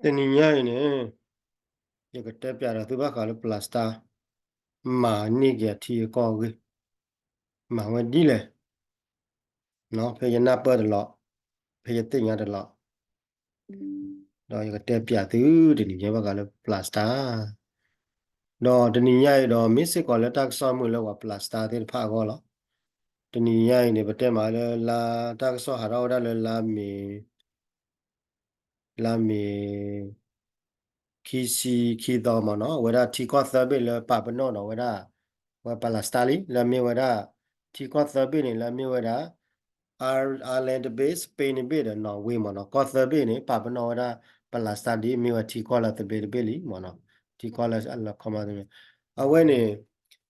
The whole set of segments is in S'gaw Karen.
တနံၤညါအံၤန့ၣ် ယကတဲပျးဒီးသုဘၣ်ဃးလၢ Palestine မၤန့ၢ်က့ၤအထံအကီၢ်အဂ့ၢ်, မၤဝဲဒ်လဲၣ်, ဖဲယနၢ်ပၢၢ်တလီၤ, ဖဲယသ့ၣ်ညါတလီၤ, ဒီးယကတဲပျးသုတနံၤညါဘၣ်ဃးလၢ Palestine ဒီးတနံၤညါအံၤဒီး မ့ၢ်စ့ၢ်ကီးလၢတၢ်ကစီၣ်မုာ်လၢပှၤ Palestine သ့ၣ်တဖၣ်အဂီၢ်လီၤ. တနံၤညါအံၤန့ၣ် ပတဲမးလၢလါ တၢ်ကစီၣ်ဟးထီၣ်ဝဲဒၣ်လၢလါမ့ၤ လါမ့ၤ ခံဆံခံသီမ့ၢ်နီၤ, အဝဲဒၣ်ထံကီၢ်သၢဘ့ၣ်လၢပာ်ပနီၣ်ဒီးဝဲဒၣ် ဝဲ Palestine လံ လၢအမ့ၢ်ဝဲဒၣ် ထံကီၢ်သၢဘ့ၣ်န့ၣ် လၢအမ့ၢ်ဝဲဒၣ် Ireland တဘ့ၣ်, Spain တဘ့ၣ်ဒီး Norway မ့ၢ်နီၤ. ကီၢ်သၢဘ့ၣ်န့ၣ် ပာ်ပနီၣ်ဝဲဒၣ် Palestine ဒ်အမ့ၢ်ဝဲထံကီၢ်လၢသဘျ့တဘ့ၣ်လံမ့ၢ်နီၤ. ထံကီၢ်လၢ အဝဲန့ၣ်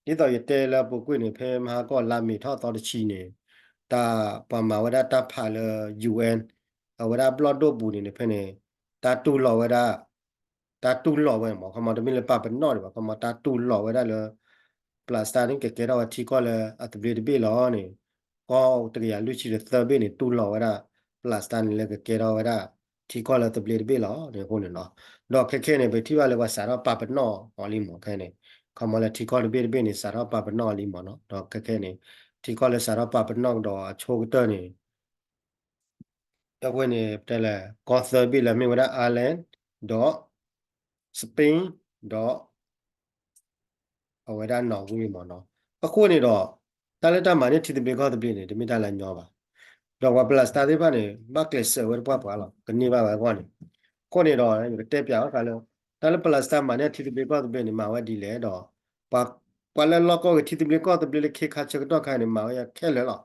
ဒ်သိးယတဲလၢအပူၤကွံာ်န့ၣ် ဖဲမဟါကီၢ်လါမ့ၤထီၣ်သီတဆံန့ၣ် တၢ်ပှၤမၤဝဲဒၣ်တၢ်ဖးလၢ ယူၣ်အၣ် အဝဲဒၣ်ဘျီၣ်ဒိၣ်ပူၤန့ၣ် ဖဲန့ၣ် တၢ်တူၢ်လိာ်ဝဲဒၣ် တၢ်တူၢ်လိာ်ဝဲမ့ၢ် ခီမီ တမ့ၢ်လၢပာ်ပနီၣ်ဒံးဘၣ်, ခီမီ တၢ်တူၢ်လိာ်ဝဲဒၣ်လၢ Palestine န့ၣ် ကကဲထီၣ်ဝဲထံကီၢ်လၢအသဘျ့တဘ့ၣ်လီၤန့ၣ် ကီၢ်တကယၤလွံၢ်ဆံဒီးသၢဘ့ၣ်န့ၣ် တူၢ်လိာ်ဝဲဒၣ် Palestine န့ၣ် လၢကကဲထီၣ်ဝဲဒၣ် ထံကီၢ်လၢသဘျ့တဘ့ၣ်လီၤန့ၣ်အဃိန့ၣ်နီၤ. ဒီးခဲခဲန့ၣ် ပထံၣ်ဘၣ်လၢပှၤစးထီၣ်ပာ်ပနီၣ်အီၤလံမ့ၢ်ခဲန့ၣ် ခီမီလၢထံကီၢ်တဘ့ၣ်တဘ့ၣ်န့ၣ် စးထီၣ်ပာ်ပနီၣ်အီၤလံမ့ၢ်နီၤ. ဒီးခဲခဲန့ၣ် ထံကီၢ်လၢစးထီၣ်ပာ်ပနီၣ်ကဒီးအဆိကတၢၢ်န့ၣ် အဝဲန့ၣ် ပတဲလၢ ကီၢ်သၢဘ့ၣ်လၢအမ့ၢ်ဝဲဒၣ် Ireland ဒီး Spain ဒီး အဝဲဒၣ် Norway မ့ၢ်နီၤ. အဃိန့ၣ်ဒီး တၢ်လၢတၢ်မၤန့ၢ်ထံသဘျ့ကီၢ်သဘျ့န့ၣ် တမ့ၢ်တၢ်လၢအညီဘၣ်. ဒီးပှၤ Palestine သ့ၣ်တဖၣ်န့ၣ် ဘၣ်ကျဲးစၢးဝဲတပှၢ်ပှၢ်လီၤ, ကန့ၢ်ဘၣ်ဝဲအဂီၢ်န့ၣ်. အဃိန့ၣ်ဒီး ယကတဲပျးဘၣ်ဃးလၢ တၢ်လၢ Palestine မၤန့ၢ်ထံသဘျ့ကီၢ်သဘျ့န့ၣ် မၤဝဲဒ်လဲၣ်ဒီး ပှၤ ပှၤလၢလီၢ်ကီၢ်ဂ့ၤထံသဘျ့ကီၢ်သဘျ့လၢခ့ခါဆၢကတီၢ်ခါန့ၣ် မၤဝဲခဲလၢာ်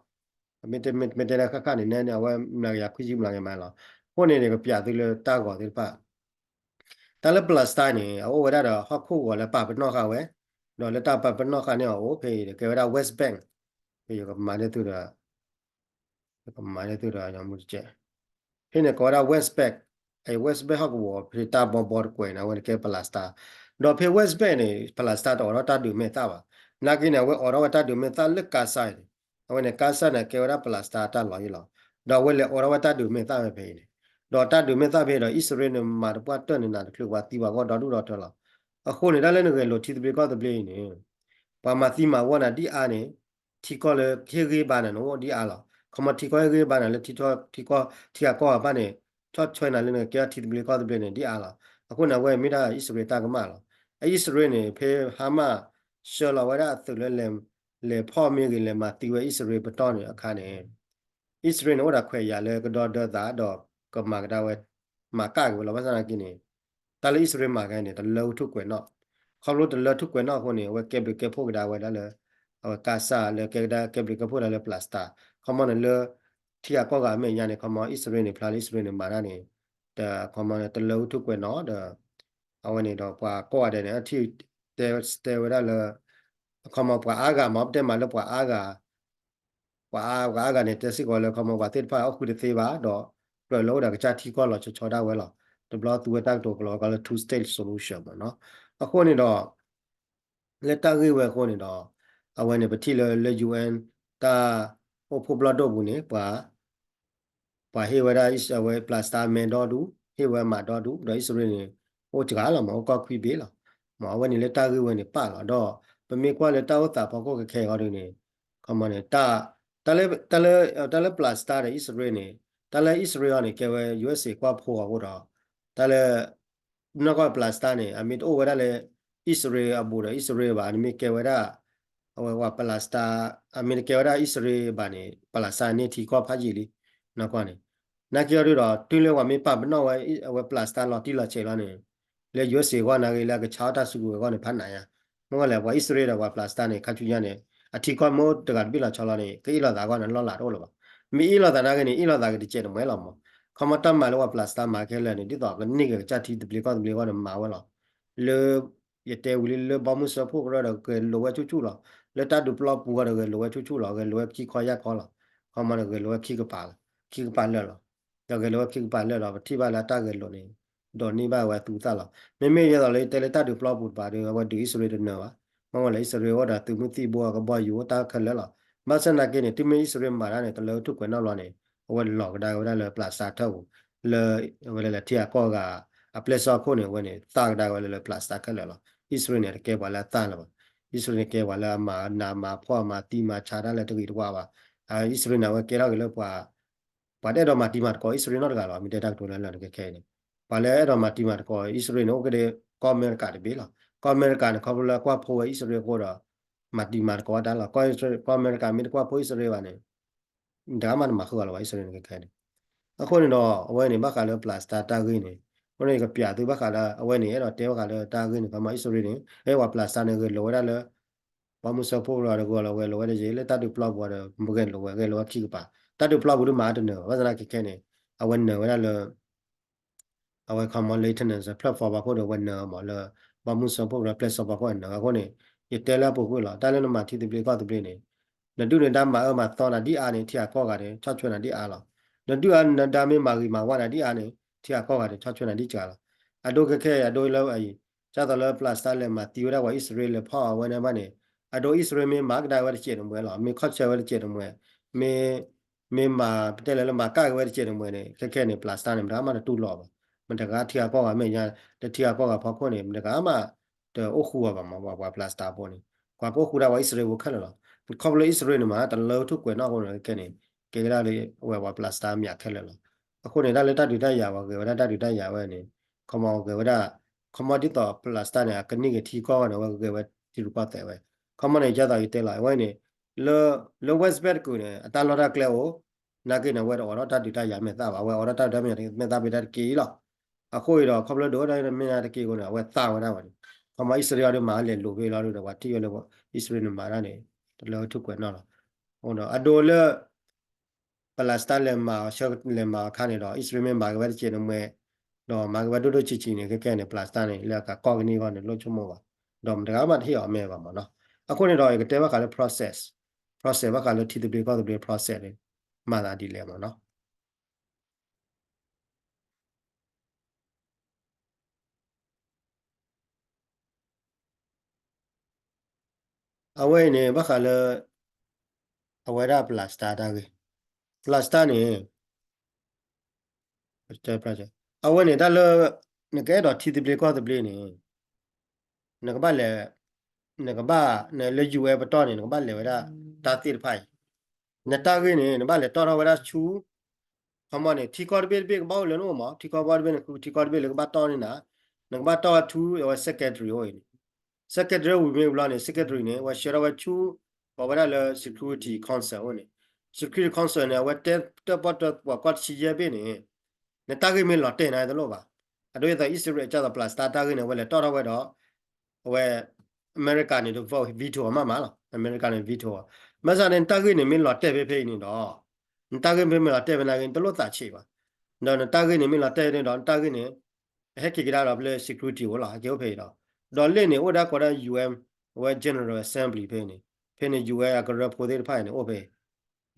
လီၤ. မ့ၢ်တဲ မ့ၢ်တဲလၢဃၣ်ဃၣ်န့ၣ် နဲန့ၣ် အဝဲမတၤကယၤခွံဆံမတၤကယၤမးလီၤ. အဃိန့ၣ်န့ၣ် ကပျးသုလၢတၢ်ဂီၤသ့ၣ်တဖၣ် တၢ်လၢ Palestine န့ၣ် အအိၣ်ဝဲဒၣ်ဒီးဟီၣ်ခိၣ်ဂီၤလၢပာ်ပနီၣ်ဃာ်ဝဲ, ဒီးလၢတၢ်ပာ်ပနီၣ်ဃာ်န့ၢ်အီၤအိၣ်ဖဲအံၤ ကဲဝဲဒၣ် West Bank, ဖဲယကမၤန့ၢ်သုဒီး ယကမၤန့ၢ်သုဒီး ယမူတကဲး, ဖဲန့ၣ်ကိးဝဲဒၣ် West Bank, အ West Bank ဟီၣ်ကဝီၤ ဖဲတၢ်ဘီဘီတကွဲးန့ၣ် အဝဲန့ၣ်ကဲ Palestine, ဒီးဖဲ West Bank န့ၣ် Palestine တအိးထီၣ်တၢ်ဒုးမဲာ်သၣ်ဘၣ်, နာ်က့န့ၣ် အဝဲအိးထီၣ်ဝဲတၢ်ဒုးမဲာ်သၣ်လၢ Gaza အံၤန့ၣ်, အဝဲန့ၣ် Gaza န့ၣ် ကဲဝဲဒၣ် Palestine တၢ်လီၢ်အံၤလီၤ. ဒီးအဝဲလဲၤအိးထီၣ်ဝဲတၢ်ဒုးမဲာ်သၣ်ဝဲဖဲအံၤန့ၣ်, ဒီးတၢ်ဒုးမဲာ်သၣ်ဖဲဒီး အံၣ်စရ့လးန့ၣ် မၤတပှၢ်တၢၢ်န့ၣ် နးတချုးပှၤသံပှၤဂီၢ်ဒီဒူၣ်ဒီထၢလီၤ. အဃိန့ၣ် တၢ်လၢနဂဲၤလိာ်ထံသဘျ့ကီၢ်သဘျ့အံၤန့ၣ် ပှၤမၤသံမၤဝီနၤဒ်အါန့ၣ်, ထံကီၢ်လၢဟ့ၣ်ဂံၢ်ဘါနၤန့ၣ် အိၣ်ဒ်အါလီၤ. ခီမီထံကီၢ်ဟ့ၣ်ဂံၢ်ဘါနၤလၢထံထီၣ်ထံကီၢ် ထံဂၤကီၢ်ဂၤဘၣ်န့ၣ် ဆီၣ်ထွဲနၤလၢနကကဲထံသဘျ့ကီၢ်သဘျ့န့ၣ် ဒ်အါလီၤ. အဃိန့ၣ် အဝဲမ့ၢ်ဒၣ်အံၣ်စရ့လးတၢ်ကမၣ်လီၤ. အံၣ်စရ့လးန့ၣ် ဖဲ Hamas ဆှၢလီၤဝဲဒၣ်အသုးလၢ လဲၤဖီၣ်မ့ၢ်ဂ့ၤ လဲၤမၤသံဝဲအံၣ်စရ့လးပတီၢ်န့ၣ်အခါန့ၣ် အံၣ်စရ့လးန့ၣ် အိၣ်ဒီးခွဲးယာ်လၢကဒီဒၢသးဒီးကမၤကဒါဝဲ မၤကၣ်က့ၤဝဲလီၤ. ဘၣ်ဆၣ်နာ်က့န့ၣ် တၢ်လၢအံၣ်စရ့လးမၤခဲန့ၣ် တလၢထူၣ်ကွဲးနီၣ်, ခီဖျိတလၢထူၣ်ကွဲးနီၣ်အဃိန့ၣ် အဝဲကဲဘျုးကဲဖှိၣ်ကဒါဝဲဒၣ်လၢ အဝဲ Gaza လၢကဲကဒါကဲဘျုးကဲဖှိၣ်ဒၣ်လၢ Palestine, ခီမီန့ၣ်လၢ ထံဂၤကီၢ်ဂၤအမဲာ်ညါန့ၣ် ခီမီအံၣ်စရ့လးန့ၣ် ဖျါလၢအံၣ်စရ့လးန့ၣ်မၤတၢ်န့ၣ် တ ခီမီန့ၣ် တလၢထူၣ်ကွဲးနီၣ်ဒီး အဝဲန့ၣ်ဒီးပှၤကိးဂၤဒဲးန့ၣ် အထံၣ်တဲတဲဝဲဒၣ်လၢ ခီမီပှၤအါဂၤမ့ၢ် ပတဲမးလၢပှၤအါဂၤ ပှၤအါ ပှၤအါဂၤန့ၣ် တဲစ့ၢ်ကီးလၢခီမီပှၤသ့ၣ်တဖၣ်အိၣ်ဃုာ်တသ့ဘၣ်ဒီး ကြၢးလၢအိၣ်ဒီးကစၢ်ထံကီၢ်လီၤဆီဆီဒၣ်ဝဲလီၤ. တဘျီသူဝဲတၢ်ကတိၤကလီၤဝဲကီးလၢ two state solution မ့ၢ်နီၤ. အဃိန့ၣ်ဒီး လၢတၢ်ဂ့ၢ်ဝဲအဃိန့ၣ်ဒီး အဝဲန့ၣ် ပထံၣ်လၢ လၢ ယူၣ်အၣ် တၢ်အိၣ်ဖှိၣ်ဘျီၣ်ဒိၣ်ပူၤန့ၣ် ပှၤ ပှၤဟ့ၣ်ဝဲဒၣ်အဝဲ Palestine မဲဒီဒူၣ် ဟ့ၣ်ဝဲမးဒီဒူၣ် ဒီးအံၣ်စရ့လးန့ၣ် အိၣ်စှၤလီၤမး အိၣ်ကီၢ်ခွံဘ့ၣ်လီၤ. မ့ၢ်အဝဲန့ၣ်လၢတၢ်ဂ့ၢ်ဝဲန့ၣ်ပာ်လီၤ. ဒီးပမ့ၢ်ကွၢ်လၢတၢ်အိၣ်သးဖီခိၣ်ခဲခဲအံၤဒ်န့ၣ် ခီမီန့ၣ် တၢ် တၢ်လၢ တၢ်လၢ တၢ်လၢ Palestine ဒီးအံၣ်စရ့လးန့ၣ် တၢ်လၢအံၣ်စရ့လးအံၤန့ၣ် ကဲဝဲ ယူၣ်အၣ်စ့ၣ် ကွၢ်ဖိအဃိဒီး တၢ်လၢ နီၢ်ကီၢ် Palestine န့ၣ် အမ့ၢ်တအိၣ်ဝဲဒၣ်လၢ အံၣ်စရ့လးအဘူးဒီးအံၣ်စရ့လးဘၣ် နမ့ၢ်ကဲဝဲဒၣ် အဝဲပှၤ Palestine အမ့ၢ်တကဲဝဲဒၣ်အံၣ်စရ့လးဘၣ်န့ၣ် Palestine န့ၢ်ထံကီၢ်ဖးယံာ်လံ နီၢ်ကီၢ်န့ၣ်. နာ်က့အီၤဒုဒီး တုၤလၢပှၤမ့ၢ်ပာ်ပနီၣ်ဝဲ အဝဲ Palestine လီၤတံၢ်လီၤဆဲးလီၤန့ၣ် လၢ ယူၣ်အၣ်စ့ၣ် အဂီၢ်နာ်က့လၢအကဆါအီၣ်တၢ်စုကဝဲၤအဂီၢ်န့ၣ် ဖးနးညါ. မ့ၢ်ဝဲလဲၣ် ပှၤအံၣ်စရ့လးဒီးပှၤ Palestine န့ၣ် ခါဆူညါန့ၣ် အထံကီၢ်မ့ၢ်အိၣ်တဂၤတဘ့ၣ်လီၤဆီလီၤန့ၣ် ကအ့ၣ်လိာ်သးအဂီၢ်န့ၣ် လီၢ်လၤတအိၣ်လၢၤဘၣ်. မ့ၢ်အ့ၣ်လိာ်သးနာ်က့န့ၣ် အ့ၣ်လိာ်သးကတစဲးတမှဲလီၤမး. ခီမီတၢ်မၤလၢပှၤ Palestine မၤခဲလၢာ်န့ၣ် ဒ်သိးကန့ၢ်က့ၤကစၢ်ထံသဘျ့ကီၢ်သဘျ့အဂီၢ်န့ၣ် မၤဝဲလီၤ. လၢ ယတဲဝံၤလံ လၢဘီမုၢ်စၢဖှိၣ်ကရၢဒီး ဂဲၤလိာ်ဝဲဆူၣ်ဆူၣ်လီၤ. လၢတၢ်ဒုးပျီပူၤအဂီၢ်ဒီး ဂဲၤလိာ်ဝဲဆူၣ်ဆူၣ်လီၤ. ဂဲၤလိာ်ဝဲခံခီယၢ်ခီလီၤ. ခီမီန့ၣ်ဂဲၤလိာ်ဝဲခံကပၤလီၤ. ခံကပၤလၢာ်လီၤ. ဒီးဂဲၤလိာ်ဝဲခံကပၤလၢာ်ဒီး ပထံၣ်ဘၣ်လၢအတၢ်ဂဲၤလိာ်န့ၣ် ဒိးန့ၢ်ဘၣ်ဝဲအသူအသၣ်လီၤ. မ့မ့ၢ်ဒ်သိးလၢယတဲလၢတၢ်ဒုးပျီပူၤတပၤဒီး အဝဲဒုးအံၣ်စရ့လးတနၢၤဘၣ်. မ့ၢ်ဝဲလၢအံၣ်စရ့လးအိၣ်ဒီးသုးမုၢ်သံၣ်ဘိအကဘီယူၤအိၣ်တၢ်ခဲလၢာ်လီၤ. ဘၣ်ဆၣ်နာ်က့န့ၣ် တုၤမ့ၢ်အံၣ်စရ့လးမၤတၢ်န့ၣ် တလၢထူၣ်ကွဲးနီၣ်ဘျီန့ၣ် အဝဲလီၤကဒါက့ၤဝဲဒၣ်လၢ Palestine ထၢၣ်ပူၤ လၢ အဝဲလဲၤလဲၤထံဂၤကီၢ်ဂၤ အပျဲၢ်စီၤခိၣ်န့ၣ် အဝဲန့ၣ် သၣ်ကဒါဝဲလၢ လၢ Palestine ခဲလၢာ်လီၤ. အံၣ်စရ့လးန့ၣ် တကဲပှၤလၢအသၣ်လၢၤဘၣ်. အံၣ်စရ့လးန့ၣ် ကဲပှၤလၢအမၤနးမၤဖှီၣ်မၤသံမၤဆါတၢ်လၢတဂ့ၤတဝါဘၣ်. အံၣ်စရ့လးန့ၣ် အဝဲကဲထီၣ်က့ၤလၢပှၤ ပှၤတအဲၣ်ဒိးမၤတံၤမၤသကိးအံၣ်စရ့လးနီတဂၤလီၤ. မ့ၢ်တဲတၢ်ကတိၤလၢလၢာ်န့ၣ်ခဲခဲအံၤန့ၣ် ပှၤလၢအဲၣ်ဒိးမၤတံၤမၤသကိးအံၣ်စရ့လးန့ၣ် အိၣ်ကဒဲကီၢ်အမဲရကၤတဘ့ၣ်လီၤ. ကီၢ်အမဲရကၤန့ၣ် ခီဖျိလၢအကွၢ်ဖိဝဲအံၣ်စရ့လးအဃိဒီး မၤတံၤမၤသကိးဝဲတၢ်လီၤ. ကီၢ်အမဲရကၤမ့ၢ်တကွၢ်ဖိအံၣ်စရ့လးဘၣ်န့ၣ် တဂၤမးတမၤဃုာ်အီၤလၢၤဘၣ် အံၣ်စရ့လးန့ၣ်ခဲခဲန့ၣ်. အဃိန့ၣ်ဒီး အဝဲန့ၣ် ဘၣ်ဃးလၢ Palestine တၢ်ဂ့ၢ်န့ၣ် အဃိန့ၣ် ယကပျးသုဘၣ်ဃးလၢ အဝဲန့ၣ် အဲၣ်ဒိးတဲဘၣ်ဃးလၢတၢ်ဂ့ၢ်န့ၣ် ခီမီ အံၣ်စရ့လးန့ၣ် အဲၣ်ပှၤ Palestine န့ၣ် ဂဲၤလိာ်ဝဲဒၣ်လၢ ပှၤမုၢ်စၢဖှိၣ်ကရၢဒီး ဂဲၤလိာ်ဝဲ ဂဲၤလိာ်ဝဲတယံာ် လၢတၢ်ဒုးပျီပူၤဒီး ဂဲၤလိာ်ဝဲ ဂဲၤလိာ်ဝဲခံကပၤ တၢ်ဒုးပျီပူၤဒုးမၤတနၢၤဘၣ် ဘၣ်ဆၣ်သနာ်က့ခဲန့ၣ် အဝဲနၢၤဝဲဒၣ်လၢ အဝဲခီမီ lieutenant ဖျၢၣ်ဖီဘၣ်ခိၣ်ဒီး အဝဲနၢၤမးလၢ ပှၤမုၢ်စၢဖှိၣ်ကရၢ ပျဲၢ်စီၤဘၣ်ခိၣ်အနၢၤအဃိန့ၣ် ယတဲလၢအပူၤကွံာ်လီၤ. တၢ်လၢနမၤထံသဘျ့ကီၢ်သဘျ့န့ၣ် နဒုၣ်နဒါမၤအၢမၤသီနၤဒ်အါန့ၣ် ထံဂၤကီၢ်ဂၤန့ၣ် ဆီၣ်ထွဲနၤဒ်အါလီၤ. နဒုၣ်နဒါမ့ၢ်မၤဂ့ၤမၤဝါနၤဒ်အါန့ၣ် ထံဂၤကီၢ်ဂၤန့ၣ် ဆီၣ်ထွဲနၤဒ်စှၤလီၤ. အဒိခဲခဲအံၤ အဒိလၢအံၤ ဒ်သိးလၢ Palestine လဲၤမၤသံဝဲဒၣ်ပှၤအံၣ်စရ့လး လဲၤဖီၣ်အီၤဝဲန့ၣ်ဘၣ်န့ၣ် အဒိအံၣ်စရ့လးမ့ၢ်မၤကဒါဝဲတစဲးတမှဲၤလီၤ. မ့ၢ်ခီၣ်ဆၢဝဲတစဲးတမှဲၤ မ့ၢ် မ့ၢ်မၤ ပတဲလဲၣ်လၢမၤကၣ်က့ၤဝဲတစဲးတမှဲၤန့ၣ် ခဲခဲန့ၣ် Palestine န့ၣ် မတဂၤမးတတူၢ်လိာ်ဘၣ်. မတဂၤထံဂၤကီၢ်ဂၤမဲာ်ညါ တထံဂၤကီၢ်ဂၤဖီခိၣ်န့ၣ် မတဂၤမး တအိၣ်ဃူအီၤဘၣ်မး ပှၤ Palestine ဖိန့ၣ် ပှၤကအိၣ်ဃူဒၣ်ပှၤအံၣ်စရ့လးဖိခဲလၢာ်လီၤ. ခီဖျိအံၣ်စရ့လးန့ၣ်မး တလၢထူၣ်ကွဲးနီၣ်အဃိန့ၣ် ခဲခဲန့ၣ် ကဲကဒါလၢအဝဲပှၤ Palestine မးခဲလၢာ်လီၤ. အဃိန့ၣ် တၢ်လၢတၢ်ဒုးတၢ်ယၤ ပှၤဂဲၤဝဲဒၣ်တၢ်ဒုးတၢ်ယၤဝဲန့ၣ် ခီမီဂဲၤဝဲဒၣ် ခီမီဒ်သိး Palestine န့ၣ် အကန့ၢ်က့ၤထံကီၢ်ဝဲန့ၣ် အဝဲဂဲၤဝဲထံရူၢ်ကီၢ်သဲးဝဲ ခီမီန့ၣ် ဒ်သိးယတဲလီၤ အဝဲန့ၣ် လၢ လၢ West Bank တကုာ်န့ၣ် အတၢ်လီၢ်တၢ်ကျဲအိၣ် နာ်က့န့ၣ် အဝဲတအိးထီၣ်တၢ်ဒုးတၢ်ယၤမဲာ်သၣ်ဘၣ် အဝဲအိးထီၣ်တၢ်ဒုးတၢ်ယၤမဲာ်သၣ်ဖဲတၢ်တက့ၢ်လီၤ. အဃိအံၤဒီး ခီဖျိဒုးအိၣ်ထီၣ်မဲာ်သၣ်တက့ၢ်အဃိန့ၣ် အဝဲသၣ်ဝဲဒၣ်ဝဲန့ၣ် ခီမီအံၣ်စရ့လးဒီးမၤလဲၤလိာ်ဖဲလီၤဒီး ပှၤထံၣ်ဝဲလၢအံၣ်စရ့လးန့ၣ်မၤတၢ်န့ၣ် တလၢထူၣ်ကွဲးနီၣ်လီၤ. အဃိဒီး အဒိလၢ Palestine လဲၤမၤအီၤဆၢလဲၤမၤအခါန့ၣ်ဒီး အံၣ်စရ့လးမ့ၢ်မၤက့ၤဝဲတစဲးတမှဲၤ ဒီးမၤက့ၤဝဲဒိၣ်ဒိၣ်ဆံးဆံးန့ၣ် ခဲခဲန့ၣ် Palestine န့ၣ် လၢအကးကီၢ်ကန့ၢ်အဂီၢ်န့ၣ် လိၣ်ဆိကမိၣ်ဘၣ် ဒီးမတဂၤမးတဟ့ၣ်အီၤမဲာ်ဘၣ်မးနီၤ. အဃိန့ၣ်ဒီး ယကတဲဘၣ်ဃးလၢ process, process ဘၣ်ဃးလၢထံသဘျ့ကီၢ်သဘျ့ process န့ၣ် မၤသးဒ်လဲၣ်မးနီၤ. အဝဲအံၤန့ၣ် ဘၣ်ဃးလၢ အဝဲဒၣ် Palestine တၢ်ဂ့ၢ်, Palestine န့ၣ် အဝဲန့ၣ် တၢ်လၢ နကအဲၣ်ဒိးထံသဘျ့ကီၢ်သဘျ့န့ၣ် နကဘၣ်လဲၤ နကဘၣ် လၢ ယူၢ်အဲၣ် ပတီၢ်န့ၣ် နကဘၣ်လဲၤဝဲဒၣ် တၢ်သ့ၣ်တဖၣ်အံၤ, နတၢ်ဂ့ၢ်န့ၣ် နဘၣ်လဲၤတီၣ်ထီၣ်ဝဲဒၣ်ဆူ ခီမီန့ၣ် ထံကီၢ်တဘ့ၣ်တဘ့ၣ်ကဘၣ်အိၣ်လၢနအိၣ်မး, ထံကီၢ်ဘၣ်တဘ့ၣ်န့ၣ် ထံကီၢ်တဘ့ၣ်လၢကဘၣ်တီၣ်န့ၢ်နၤ, နကဘၣ်တီၣ်ဝဲဆူ အဝဲ secretary အိၣ်အံၤန့ၣ်, secretary ဝံၤမ့ၢ်ဘျီန့ၣ် secretary န့ၣ် အဝဲဆှၢထီၣ်ဝဲဆူ ပဝဲဒၣ်လၢ Security Council အိၣ်န့ၣ်, Security Council န့ၣ် အဝဲတဲတၢၣ်ပီၣ်တၢၣ်ပှၤကီၢ်တဆံယဲၢ်ဘ့ၣ်န့ၣ် နတၢ်ဂ့ၢ်မ့ၢ်လီၤတဲာ်နၤတလိၣ်ဘၣ်. အဒိဒ်သိး အံၣ်စရ့လး ဒ်သိး Palestine တၢ်ဂ့ၢ်န့ၣ် အဝဲလဲၤတီၣ်ထီၣ်ဝဲဒီး အဝဲ အမဲရကၤန့ၣ် တ vote veto အီၤမးမးလီၤ. အမဲရကၤန့ၣ် veto အီၤ, ဘၣ်ဆၣ်န့ၣ် နတၢ်ဂ့ၢ်န့ၣ် မ့ၢ်လီၤတဲာ်ဖဲဖဲအံၤန့ၣ်ဒီး နတၢ်ဂ့ၢ်မ့ၢ်မ့ၢ်လီၤတဲာ်ဖဲန့ၣ်ဂ့ၤ နတလိၣ်သးဆံးဘၣ်. ဒီးနတၢ်ဂ့ၢ်န့ၣ် မ့ၢ်လီၤတဲာ်န့ၣ်ဒီး နတၢ်ဂ့ၢ်န့ၣ် ဟဲက့ၤကဒါဒီးလၢ security အိၣ်လီၤ, ဟဲက့ၤအိၣ်ဖဲအံၤဒီး, ဒီးလ့ၣ်န့ၣ် အိၣ်ဒၣ်ကိးဒၣ် ယူၢ်အဲၣ် အဝဲ General Assembly ဖဲန့ၣ်, ဖဲန့ၣ် ယူၢ်အဲၣ် အကရၢဖိသ့ၣ်တဖၣ်အံၤန့ၣ် အိၣ်ဖဲ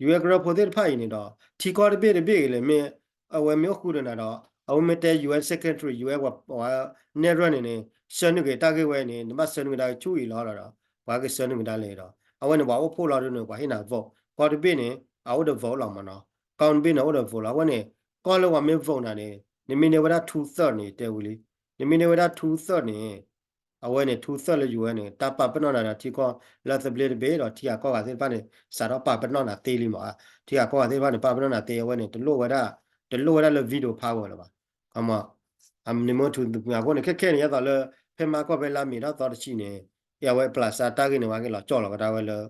ယူၢ်အဲၣ် ကရၢဖိသ့ၣ်တဖၣ်အံၤန့ၣ်ဒီး ထံကီၢ်တဘ့ၣ်တဘ့ၣ်ဂ့ၤလၢ မ့ၢ် အဝဲမ့ၢ်အိၣ်ဃူဒီးနၤဒီး အဝဲမ့ၢ်တဲ ယူၢ်အဲၣ် secretary ယူၢ်အဲၣ် ပှၤနဲၣ်ရွဲၣ်န့ၣ်န့ၣ် ဆှၢနုာ်က့ၤတၢ်ဂ့ၢ်ဝဲန့ၣ် နဘၣ်ဆှၢနုာ်ကဒါဆူအံၤလီၤဒီး ပှၤကဆှၢနုာ်ကဒါလၢဒီး အဝဲန့ၣ် ပှၤအိၣ်ဖှိၣ်လီၤဒ်န့ၣ် ပှၤဟ့ၣ်နၤ vote ကီၢ်တဘ့ၣ်န့ၣ် အအိၣ်ဒီး vote လီၤမးနီၤ, ကီၢ်တဘ့ၣ်န့ၣ် အိၣ်ဒီး vote လီၤ. အဝဲန့ၣ် ကီၢ်လၢပှၤမ့ၢ် vote နၤန့ၣ် နမ့ၢ်န့ၢ်ဝဲဒၣ် two third န့ၣ် တဲဝံၤလံ, နမ့ၢ်န့ၢ်ဝဲဒၣ် two third န့ၣ် အဝဲန့ၣ် two third လၢ ယူၢ်အဲၣ် န့ၣ် တၢ်ပာ်ပနီၣ်နၤဒီးထံကီၢ်လၢသဘျ့တဘ့ၣ်ဒီး ထံဂၤကီၢ်ဂၤသ့ၣ်တဖၣ်န့ၣ် စးထီၣ်ပာ်ပနီၣ်နၤသ့လံမး, ထံဂၤကီၢ်ဂၤသ့ၣ်တဖၣ်န့ၣ် ပာ်ပနီၣ်နၤသ့ အဝဲန့ၣ် တလိၣ်ဝဲဒၣ် တလိၣ်ဝဲဒၣ်လၢ veto power လၢၤဘၣ်. ခီမီ အမနုၤမ့ၢ်ထူသပှၢ်အဃိန့ၣ် ခဲခဲန့ၣ် ယသးလၢ ဖဲမဟါကီၢ်ဖဲလါမ့ၤထီၣ်သီတဆံန့ၣ် အဝဲ Palestine တၢ်ဂ့ၢ်န့ၣ် ပှၤက့ၤလီၤကၠီၣ်လီၤကဒါဝဲလၢ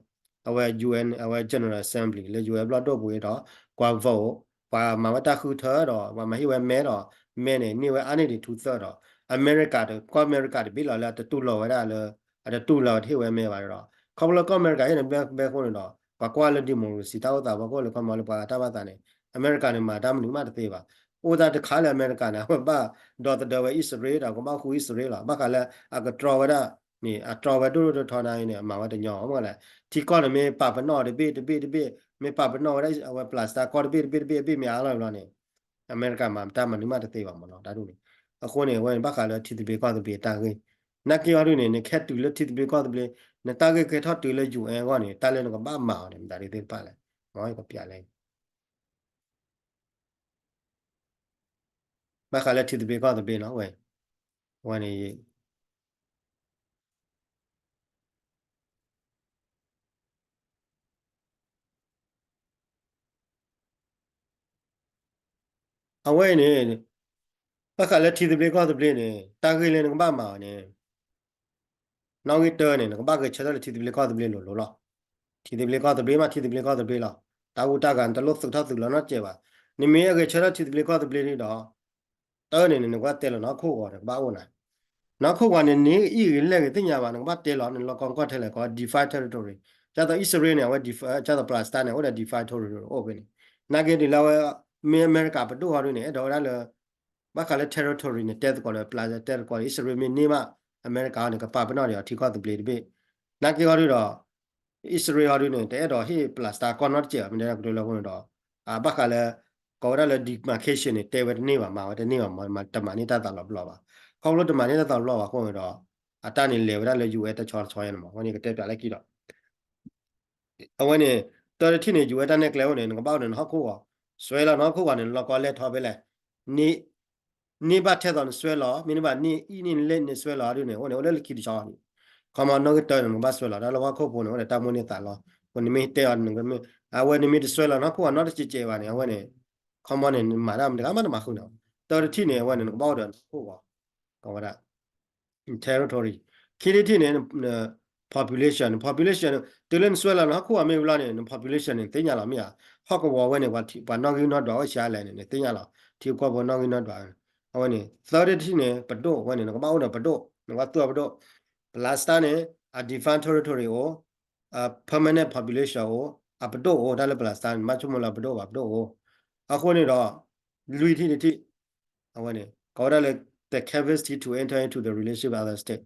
အဝဲ ယူၢ်အဲၣ် အဝဲ General Assembly လၢ ယူၢ်အဲၣ် ဘျီၣ်ဒိၣ်ပူၤအံၤဒီး ပှၤ vote ပှၤမၤဝဲတၢ်ဃုထၢဒီး ပှၤမၤဟ့ၣ်ဝဲမဲဒီး မဲန့ၣ် န့ၢ်ဝဲအါန့ၢ်ဒံး two third ဒီး အမဲရကၤ ကီၢ်အမဲရကၤတဘ့ၣ်လီၤလၢအတတူၢ်လိာ်ဝဲဒၣ်လၢ အတတူၢ်လိာ်ဝဲတဟ့ၣ်ဝဲမဲဘၣ်ဒီး ခီဖျိလၢကီၢ်အမဲရကၤဟ့ၣ်န့ၣ် ဘဲဘဲအဃိန့ၣ်ဒီး ပှၤကွၢ်လၢ democracy တၢ်အိၣ်သးဖီခိၣ်လၢ ခီမီ လၢပှၤဂၤတၢ်ဘၣ်သးန့ၣ် အမဲရကၤန့ၣ် မၤတၢ်မနုၤမးတသ့ဘၣ်. အိၣ်တၢ်တခါလၢအမဲရကၤန့ၣ် အဝဲဘၣ်ဒီသဒၢဝဲအံၣ်စရ့လးဒီး ကဘၣ်ဃူအံၣ်စရ့လးလီၤ. ဘၣ်ဃးလၢအကတြီဝဲဒၣ်န့ၣ် အတြီဝဲဒိၣ်ဒိၣ်ထီထီန့ၣ် အမၤဝဲတညီမ့ၢ်လဲၣ်. ထံကီၢ်န့ၣ်မ့ၢ်ပာ်ပနီၣ်တဘ့ၣ်တဘ့ၣ်တဘ့ၣ် မ့ၢ်ပာ်ပနီၣ်ဝဲဒၣ်အဝဲ Palestine ကီၢ်တဘ့ၣ်တဘ့ၣ်တဘ့ၣ် အဘ့ၣ်မ့ၢ်အါလီၤဘျီန့ၣ် အမဲရကၤမၤတၢ်မနုၤမးတသ့ဘၣ်မ့ၢ်နီၤ တၢ်ဒ်န့ၣ်. အဃိန့ၣ် အဝဲန့ၣ် ဘၣ်ဃးလၢထံသဘျ့ကီၢ်သဘျ့တၢ်ဂ့ၢ် နာ်က့အီၤဒ်န့ၣ် နကဟဲတုၤလၢထံသဘျ့ကီၢ်သဘျ့ နတၢ်ဂ့ၢ်ကဲထီၣ်တုၤလၢ ယူၢ်အဲၣ် အဂီၢ်န့ၣ် တၢ်လၢနကဘၣ်မၤအီၤန့ၣ် မတၤဒ်သ့ၣ်တဖၣ်လဲၣ် မ်ယကပျးလဲၣ် ဘၣ်ဃးလၢထံသဘျ့ကီၢ်သဘျ့နီၤ ဝဲ ဝဲန့ၣ် အဝဲအံၤန့ၣ် ဘၣ်ဃးလၢထံသဘျ့ကီၢ်သဘျ့န့ၣ် တၢ်ဂ့ၢ်လၢနကဘၣ်မၤအီၤန့ၣ် နီၣ်ဂံၢ်တၢန့ၣ် နကဘၣ်ဂဲၤဆၢထၢၣ်လၢထံသဘျ့ကီၢ်သဘျ့လိၤလိၤလီၤ. ထံသဘျ့ကီၢ်သဘျ့မး ထံသဘျ့ကီၢ်သဘျ့လီၤ. တၢ်ဂုၢ်တၢ်ဂၤနတလိၣ်သုးထီၣ်သုးလီၤနီတစဲးဘၣ်. နမ့ၢ်အဂဲၤဆၢထၢၣ်ထံသဘျ့ကီၢ်သဘျ့ဒီး တၢန့ၣ် နကဘၣ်တဲလီၤနီၢ်ခိၣ်ဂီၤ နကဘၣ်အိၣ်နၤ နီၢ်ခိၣ်ဂီၤန့ၣ် နအံၣ်ဂ့ၤလဲၢ်ဂ့ၤသ့ၣ်ညါဘၣ် နကဘၣ်တဲလီၤ နလီၢ်ကီၢ်နကီၢ်ထဲလဲၣ်ကီး define territory ဒ်သိးအံၣ်စရ့လးန့ၣ် အဝဲ define ဒ်သိး Palestine န့ၣ် အိၣ်ဒီး define territory အိၣ်ဖဲန့ၣ် နာ်က့ဒ်လၢအဝဲ မ့ၢ်အမဲရကၤပဒိၣ်ဟီဒုန့ၣ် အဲၣ်ဒိးဝဲဒၣ်လၢ ဘၣ်ဃးလၢ territory န့ၣ် တဲသကိးဒီး ပျၢ်တဲသကိးဒီး အံၣ်စရ့လးမ့ၢ်န့ၢ်ဘၣ် အမဲရကၤန့ၣ် ကပာ်ပနီၣ်ဒီးအထံကီၢ်သဘျ့တဘ့ၣ် နာ်က့ဟီဒုဒီး အံၣ်စရ့လးဟီဒုန့ၣ် တအဲၣ်ဒိးဟ့ၣ် Palestine ကီၢ်နီတစဲးဘၣ် မ့ၢ်တဲကတိၤလၢအဃိန့ၣ်ဒီး အဘၣ်ဃးလၢ ကိးဝဲဒၣ်လၢ demarcation န့ၣ် တဲဝဲတန့ၢ်ဘၣ် မၤဝဲတန့ၢ်ဘၣ် မၤတမၤန့ၢ်တၢ်သးလီၤပလီၢ်ဘၣ်. ခီဖျိတမၤန့ၢ်တၢ်သးလီၤပလီၢ်ဘၣ်အဃိန့ၣ်ဒီး အတၢ်န့ၣ်လဲၤဝဲဒၣ်လၢ ယူၣ်အဲၣ် တဆီတဆီယဲန့ၣ်မး အဝဲန့ၣ်ကတဲပျးလၢခံဒီး အဝဲန့ၣ် တၢတထံၣ်န့ၣ် ယူၣ်အဲၣ် တၢ်နဲၣ်ကျဲအိၣ်န့ၣ် နကဘၣ်အိၣ်ဒီးနဟီၣ်ခိၣ်ဂီၤ စွဲလီၤနဟီၣ်ခိၣ်ဂီၤန့ၣ် နလီၢ်ကီၢ်လဲၢ်ထီၣ်ဖဲလဲၣ် န့ၢ်ဘၣ်ထဲသိးနစွဲလီၤ မ့ၢ်န့ၢ်ဘၣ်န့ၢ်အံၣ်န့ၢ်လဲၢ်န့ၢ်စွဲလီၤဒ်န့ၣ် အိၣ်န့ၣ် အိၣ်လၢလၢခံတဆီန့ၣ် ခီမီနီၣ်ဂံၢ်တၢန့ၣ် နကဘၣ်စွဲလီၤ တၢ်လၢဟီၣ်ခိၣ်ဖိန့ၣ် အိၣ်ဒီးတၢ်မိၣ်န့ၢ်သးလီၤ အဃိန့ၣ်မ့ၢ်တဲအီၤ အဝဲန့ၣ်မ့ၢ်တစွဲလီၤနဟီၣ်ခိၣ်ဂီၤနီတစဲးစဲးဘၣ်န့ၣ် အဝဲန့ၣ် ခီမီန့ၣ် နမၤတၢ်မတၤတဂၤမးတမၤဃုာ်န့ၣ် တၢတထံၣ်န့ၣ် အဝဲန့ၣ် နကဘၣ်အိၣ်ဒီးနဟီၣ်ခိၣ်ဂီၤ ကိးဝဲဒၣ် territory ခံထံၣ်တထံၣ်န့ၣ် န population population တုၤလၢနစွဲလီၤနဟီၣ်ခိၣ်ဂီၤမ့ၢ်ဝံၤလီၤန့ၣ် န population န့ၣ် သ့ၣ်ညါလီၤမ့ၢ်ဧါ ဟီၣ်ကဝီၤဝဲန့ၣ် ပှၤနီၣ်ဂံၢ်နီၣ်ဒွးအိၣ်ဆံးလဲၣ်န့ၣ် နသ့ၣ်ညါလီၤ ထံကီၢ်ဖိနီၣ်ဂံၢ်နီၣ်ဒွး အဝဲန့ၣ် သၢထံၣ်တထံၣ်န့ၣ် ပဒိၣ်ဝဲန့ၣ် နကဘၣ်အိၣ်ဒီးပဒိၣ် နကဘၣ်သူၣ်အပဒိၣ် Palestine န့ၣ် အ define territory အိၣ် အ permanent population အိၣ် အပဒိၣ်အိၣ် တၢ်လၢ Palestine န့ၣ် ဘၣ်ဆိကမိၣ်လၢအပဒိၣ်ဘၣ် ပဒိၣ်အိၣ် အဃိန့ၣ်ဒီး လွံၢ်ထံၣ်တထံၣ် အဝဲန့ၣ် ကိးဝဲဒၣ်လၢ the capacity to enter into the relationship with other state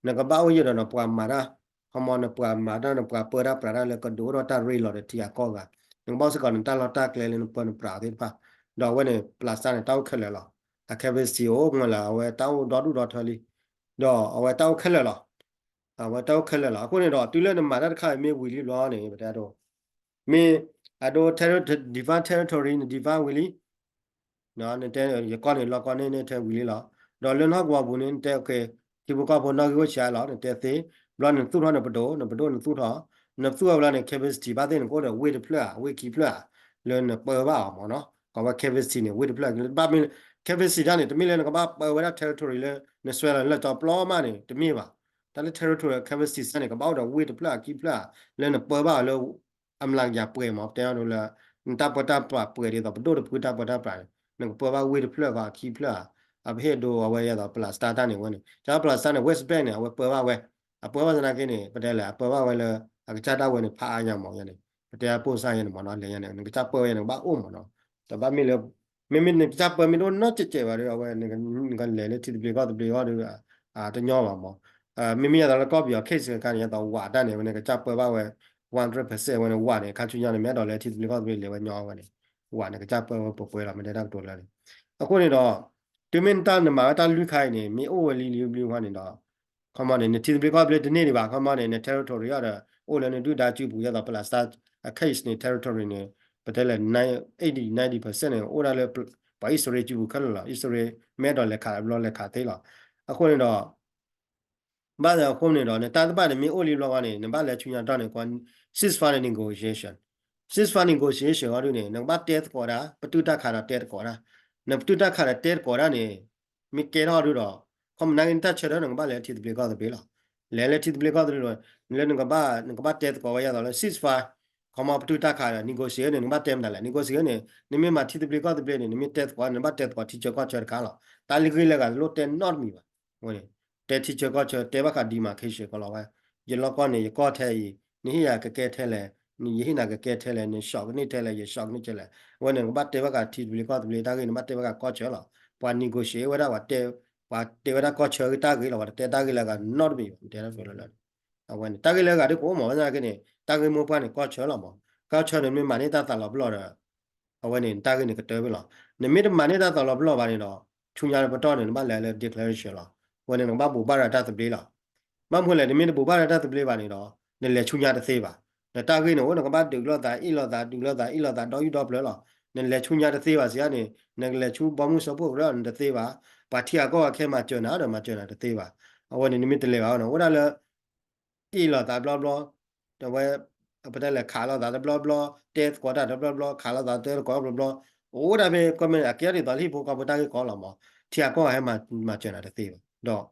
နကဘၣ်အိၣ်ယံၤဒီးနပှၤမၤတၢ် ခီမီနပှၤမၤတၢ် နပှၤပၢတၢ်ပြးတၢ်လၢကဒုးအိၣ်ထီၣ်တၢ်ရ့လိာ်ဒီးထံဂၤကီၢ်ဂၤ နကဘၣ်အိၣ်စ့ၢ်ကီးနတၢ်လီၢ်တၢ်ကျဲလၢနပၢနပြးသ့ၣ်တဖၣ် ဒီးအဝဲန့ၣ် Palestine န့ၣ် တၢ်အိၣ်ခဲလၢာ်လီၤ အ capacity အိၣ်မ့ၢ်လၢအဝဲတၢ်အိၣ်ဒီဒူၣ်ဒီထၢလံ ဒီးအဝဲတၢ်အိၣ်ခဲလၢာ်လီၤ အဝဲတၢ်အိၣ်ခဲလၢာ်လီၤ အဃိန့ၣ်ဒီး တုၤလၢနမၤတၢ်တခါအံၤမ့ၢ်ဝံၤလံဘျီန့ၣ် ပတဲဒိ မ့ၢ်အဒိ define territory န define ဝံၤလံ နတဲ ယကီၢ်န့ၣ်လီၢ်ကီၢ်န့ၣ်န့ၣ်ထဲဝံၤလံလီၤ ဒီးလၢနဟီၣ်ကဝီၤပူၤန့ၣ် နတဲ ထံဖိကီၢ်ဖိနီၣ်ဂံၢ်အိၣ်ဆံးလီၤ နတဲသ့ ဘျီနသူၣ်ထီၣ်နပဒိၣ် နပဒိၣ်နသူၣ်ထီၣ် နသူၣ်အီၤဘျီန့ၣ် capacity ဘၣ်သ့ၣ် နကအိၣ်ဒီးဝ့ၢ်တဖျၢၣ်ဧါ ဝ့ၢ်ခံဖျၢၣ်ဧါ လၢနပၢဘၣ်အီၤမ့ၢ်နီၤ ကိးဝဲ capacity န့ၣ် ဝ့ၢ်တဖျၢၣ် ဘၣ်မ့ၢ် capacity တၢ်န့ၣ် တမ့ၢ်လၢနကဘၣ်ပၢဝဲဒၣ် territory လၢနစွဲလီၤလၢကၠီပျီမးန့ၣ် တမ့ၢ်ဘၣ် တၢ်လၢ territory capacity စ့ၢ်န့ၣ် ကဘၣ်အိၣ်ဒီးဝ့ၢ်တဖျၢၣ်ဧါခံဖျၢၣ်ဧါ လၢနပၢဘၣ်အီၤလၢ အမျးကယၤပှဲၤမ့ၢ် ပတဲအီၤဒ်လၢ နတၢ်ပၢတၢ်ပြးပှဲၤဒ်သိး ပဒိၣ်တဖုတၢ်ပၢတၢ်ပြးန့ၣ် နကပၢဘၣ်ဝ့ၢ်တဖျၢၣ်ဃီအခံဖျၢၣ်ဧါ အပဟ့ၣ်ဒိအဝဲယဲသိး Palestine တၢ်န့ၣ်ဝဲန့ၣ် ကၠီ Palestine န့ၣ် West Bank န့ၣ် အဝဲပၢဘၣ်ဝဲ အပၢဘၣ်သနာ်က့န့ၣ် ပတဲလဲၣ် အပၢဘၣ်ဝဲလၢ အကစၢ်ဒၣ်ဝဲန့ၣ် ဖးအါညါမ့ၢ်ယဲန့ၣ် ပတဲအပိၢ်စၢ်ယဲန့ၣ်မ့ၢ်နီၤ လဲၤယဲန့ၣ် နကစၢ်ပၢဝဲယဲန့ၣ် ကဘၣ်အိၣ်မ့ၢ်နီၤ တဘၣ်မ့ၢ်လၢ မ့မ့ၢ်နကစၢ်ပၢမ့ၢ်တအိၣ်နီတစဲးစဲးဘၣ်ဒီး အဝဲ နကလဲၤလၢထံသဘျ့ကီၢ်သဘျ့အဂီၢ်ဒီး တညီဘၣ်မ့ၢ် မ့မ့ၢ်ယဲသိးလၢကီၢ်ပယီၤ case တခါန့ၣ် ယဲသိးဝးတၢ်န့ၣ် အဝဲန့ၣ်ကစၢ်ပၢဘၣ်ဝဲ one hundred percent အဝဲန့ၣ် ဝးန့ၣ် ခါဆူညါန့ၣ် မ့ၢ်အဲၣ်ဒိးလဲၤထံသဘျ့ကီၢ်သဘျ့လဲၤဝဲညီအဝဲန့ၣ် ဝးန့ၣ် ကစၢ်ပၢဝဲပှဲၤပှဲၤလီၤ မ့ၢ်တဲတၢ်ကတိၤလၢန့ၣ် အဃိန့ၣ်ဒီး တုၤမ့ၢ်နတၢ်နမၤဝဲတၢ်လွံၢ်ခါအံၤန့ၣ် မ့ၢ်အိၣ်ဝဲလံလံဘျုးဘျုးဃီန့ၣ်ဒီး ခီမီန့ၣ် နထံသဘျ့ကီၢ်သဘျ့တန့ၢ်ဒံးဘၣ် ခီမီန့ၣ် န territory အီၤဒီး အိၣ်လၢနဒုၣ်ဒါစုပူၤ ယဲသိး Palestine အ case န့ၣ် territory န့ၣ် ပတဲလဲၣ် eighty ninety percent န့ၣ် အိၣ်ဒၣ်လၢ ပှၤအံၣ်စရ့လးစုပူၤခဲလၢာ်လီၤ အံၣ်စရ့လး မ့ၢ်အဲၣ်ဒိးလဲၤခးဘျီလဲၤခးသ့လီၤ အဃိန့ၣ်ဒီး ဘၣ်ဆၣ်အဃိန့ၣ်ဒီး နတၢ်တဘၣ်န့ၣ်မ့ၢ်အိၣ်လံဘျီဃီန့ၣ် နဘၣ်လဲၤဆူညါတီၢ်န့ၣ် ceasefire negotiation ceasefire negotiation အီၤဒုန့ၣ် နကဘၣ်တဲသကိးဒၣ် ပတုာ်တၢ်ခးဒီးတဲသကိးဒၣ် နပတုာ်တၢ်ခးဒီးတဲသကိးဒၣ်န့ၣ် မ့ၢ်ကဲထီၣ်ဒုဒီး ခီမီနာ်က့နတၢ်ဆၢထၢၣ်နကဘၣ်လဲၤလၢထံသဘျ့ကီၢ်သဘျ့လီၤ လဲၤလၢထံသဘျ့ကီၢ်သဘျ့လီၤ လၢနကဘၣ် နကဘၣ်တဲသကိးဝဲယဲသိးလၢ ceasefire ခီမီပတုာ်တၢ်ခးဒီး negotiation န့ၣ် နကဘၣ်တဲမတၤလဲၣ် negotiation န့ၣ် နမ့ၢ်မၤထံသဘျ့ကီၢ်သဘျ့န့ၣ် နမ့ၢ်တဲသကိး နဘၣ်တဲသကိးထံဆၢကီၢ်ဆၢတခါလီၤ တၢ်လၢဂ့ၢ်လၢဂၤတလိၣ်တဲနီတမံၤဘၣ် အဃိန့ၣ် တဲထံဆၢကီၢ်ဆၢ တဲဘၣ်ဃး demarcation ကီးလီၤဝဲ ယလီၢ်ကီၢ်န့ၣ် ယကီၢ်ထဲအံၤ နဟ့ၣ်ယၤကကဲထဲလဲၣ် ယဟ့ၣ်နၤကကဲထဲလဲၣ် နဆှီးကန့ၢ်ထဲလဲၣ် ယဆှီးကန့ၢ်ထဲလဲၣ် အဝဲန့ၣ် နကဘၣ်တဲဘၣ်ဃးထံသဘျ့ကီၢ်သဘျ့တၢ်ဂ့ၢ် နဘၣ်တဲဘၣ်ဃးကီၢ်ဆၢလီၤ ပှၤ negotiate ဝဲဒၣ် ပှၤတဲဝဲဒၣ်ကီၢ်ဆၢတၢ်ဂ့ၢ်လီၤ ပှၤတတဲတၢ်ဂ့ၢ်လၢဂၤနီတမံၤဘၣ် တဲတၢ်လၢလၢ အဝဲန့ၣ် တၢ်ဂ့ၢ်လၢဂၤဒ်ကအိၣ်မး ဘၣ်ဆၣ်က့န့ၣ် တၢ်ဂ့ၢ်မိၢ်ပှၢ်န့ၣ် ကီၢ်ဆၢလီၤမး ကီၢ်ဆၢန့ၣ် မ့ၢ်မၤန့ၢ်တၢ်သးလီၤပလီၢ်ဒီး အဝဲန့ၣ် တၢ်ဂ့ၢ်န့ၣ်ကတၢၢ်ဝဲလီၤ နမ့ၢ်တမၤန့ၢ်တၢ်သးလီၤပလီၢ်ဘၣ်န့ၣ်ဒီး ဆူညါပတီၢ်န့ၣ် နဘၣ်လဲၤလၢ declaration လီၤ အဝဲန့ၣ် နကဘၣ်ဘိးဘၣ်ရၤတၢ်သဘျ့လီၤ ဘၣ်မနုၤလဲၣ် နမ့ၢ်တဘိးဘၣ်ရၤတၢ်သဘျ့ဘၣ်န့ၣ်ဒီး နလဲၤဆူညါတသ့ဘၣ် နတၢ်ဂ့ၢ်န့ၣ်အိၣ် နကဘၣ်ဒုးလိာ်သး အ့ၣ်လိာ်သး ဒုးလိာ်သး အ့ၣ်လိာ်သး ဒီယုၢ်ဒီပျၢၤလီၤ နလဲၤဆူညါတသ့ဘၣ်စံးန့ၣ် နကလဲၤဆူဘီမုၢ်စၢဖှိၣ်ကရၢနတသ့ဘၣ်, ပှၤထံဂၤကီၢ်ဂၤခဲမၤစၢၤနၤဒီးမၤစၢၤနၤတသ့ဘၣ်. အဝဲန့ၣ် နမ့ၢ်တလဲၤဘၣ်န့ၣ် အိၣ်ဒၣ်လၢ အ့ၣ်လိာ်သးတဘျီဘျီ, အဝဲ ပတဲလဲၤခးလိာ်သးတဘျီဘျီ, တဲသကိးတၢ်တဘျီဘျီ, ခးလိာ်သးတဲသကိးတဘျီဘျီ, အိၣ်ဒၣ်ဖဲကီၢ်မ့ၢ်အကဲထီၣ်ဒ်သိးလၢဟံၣ်ဖိဃီဖိတၢ်ဂ့ၢ်ကီလီၤမး, ထံဂၤကီၢ်ဂၤဟဲမၤစၢၤနၤတသ့ဘၣ်. ဒီး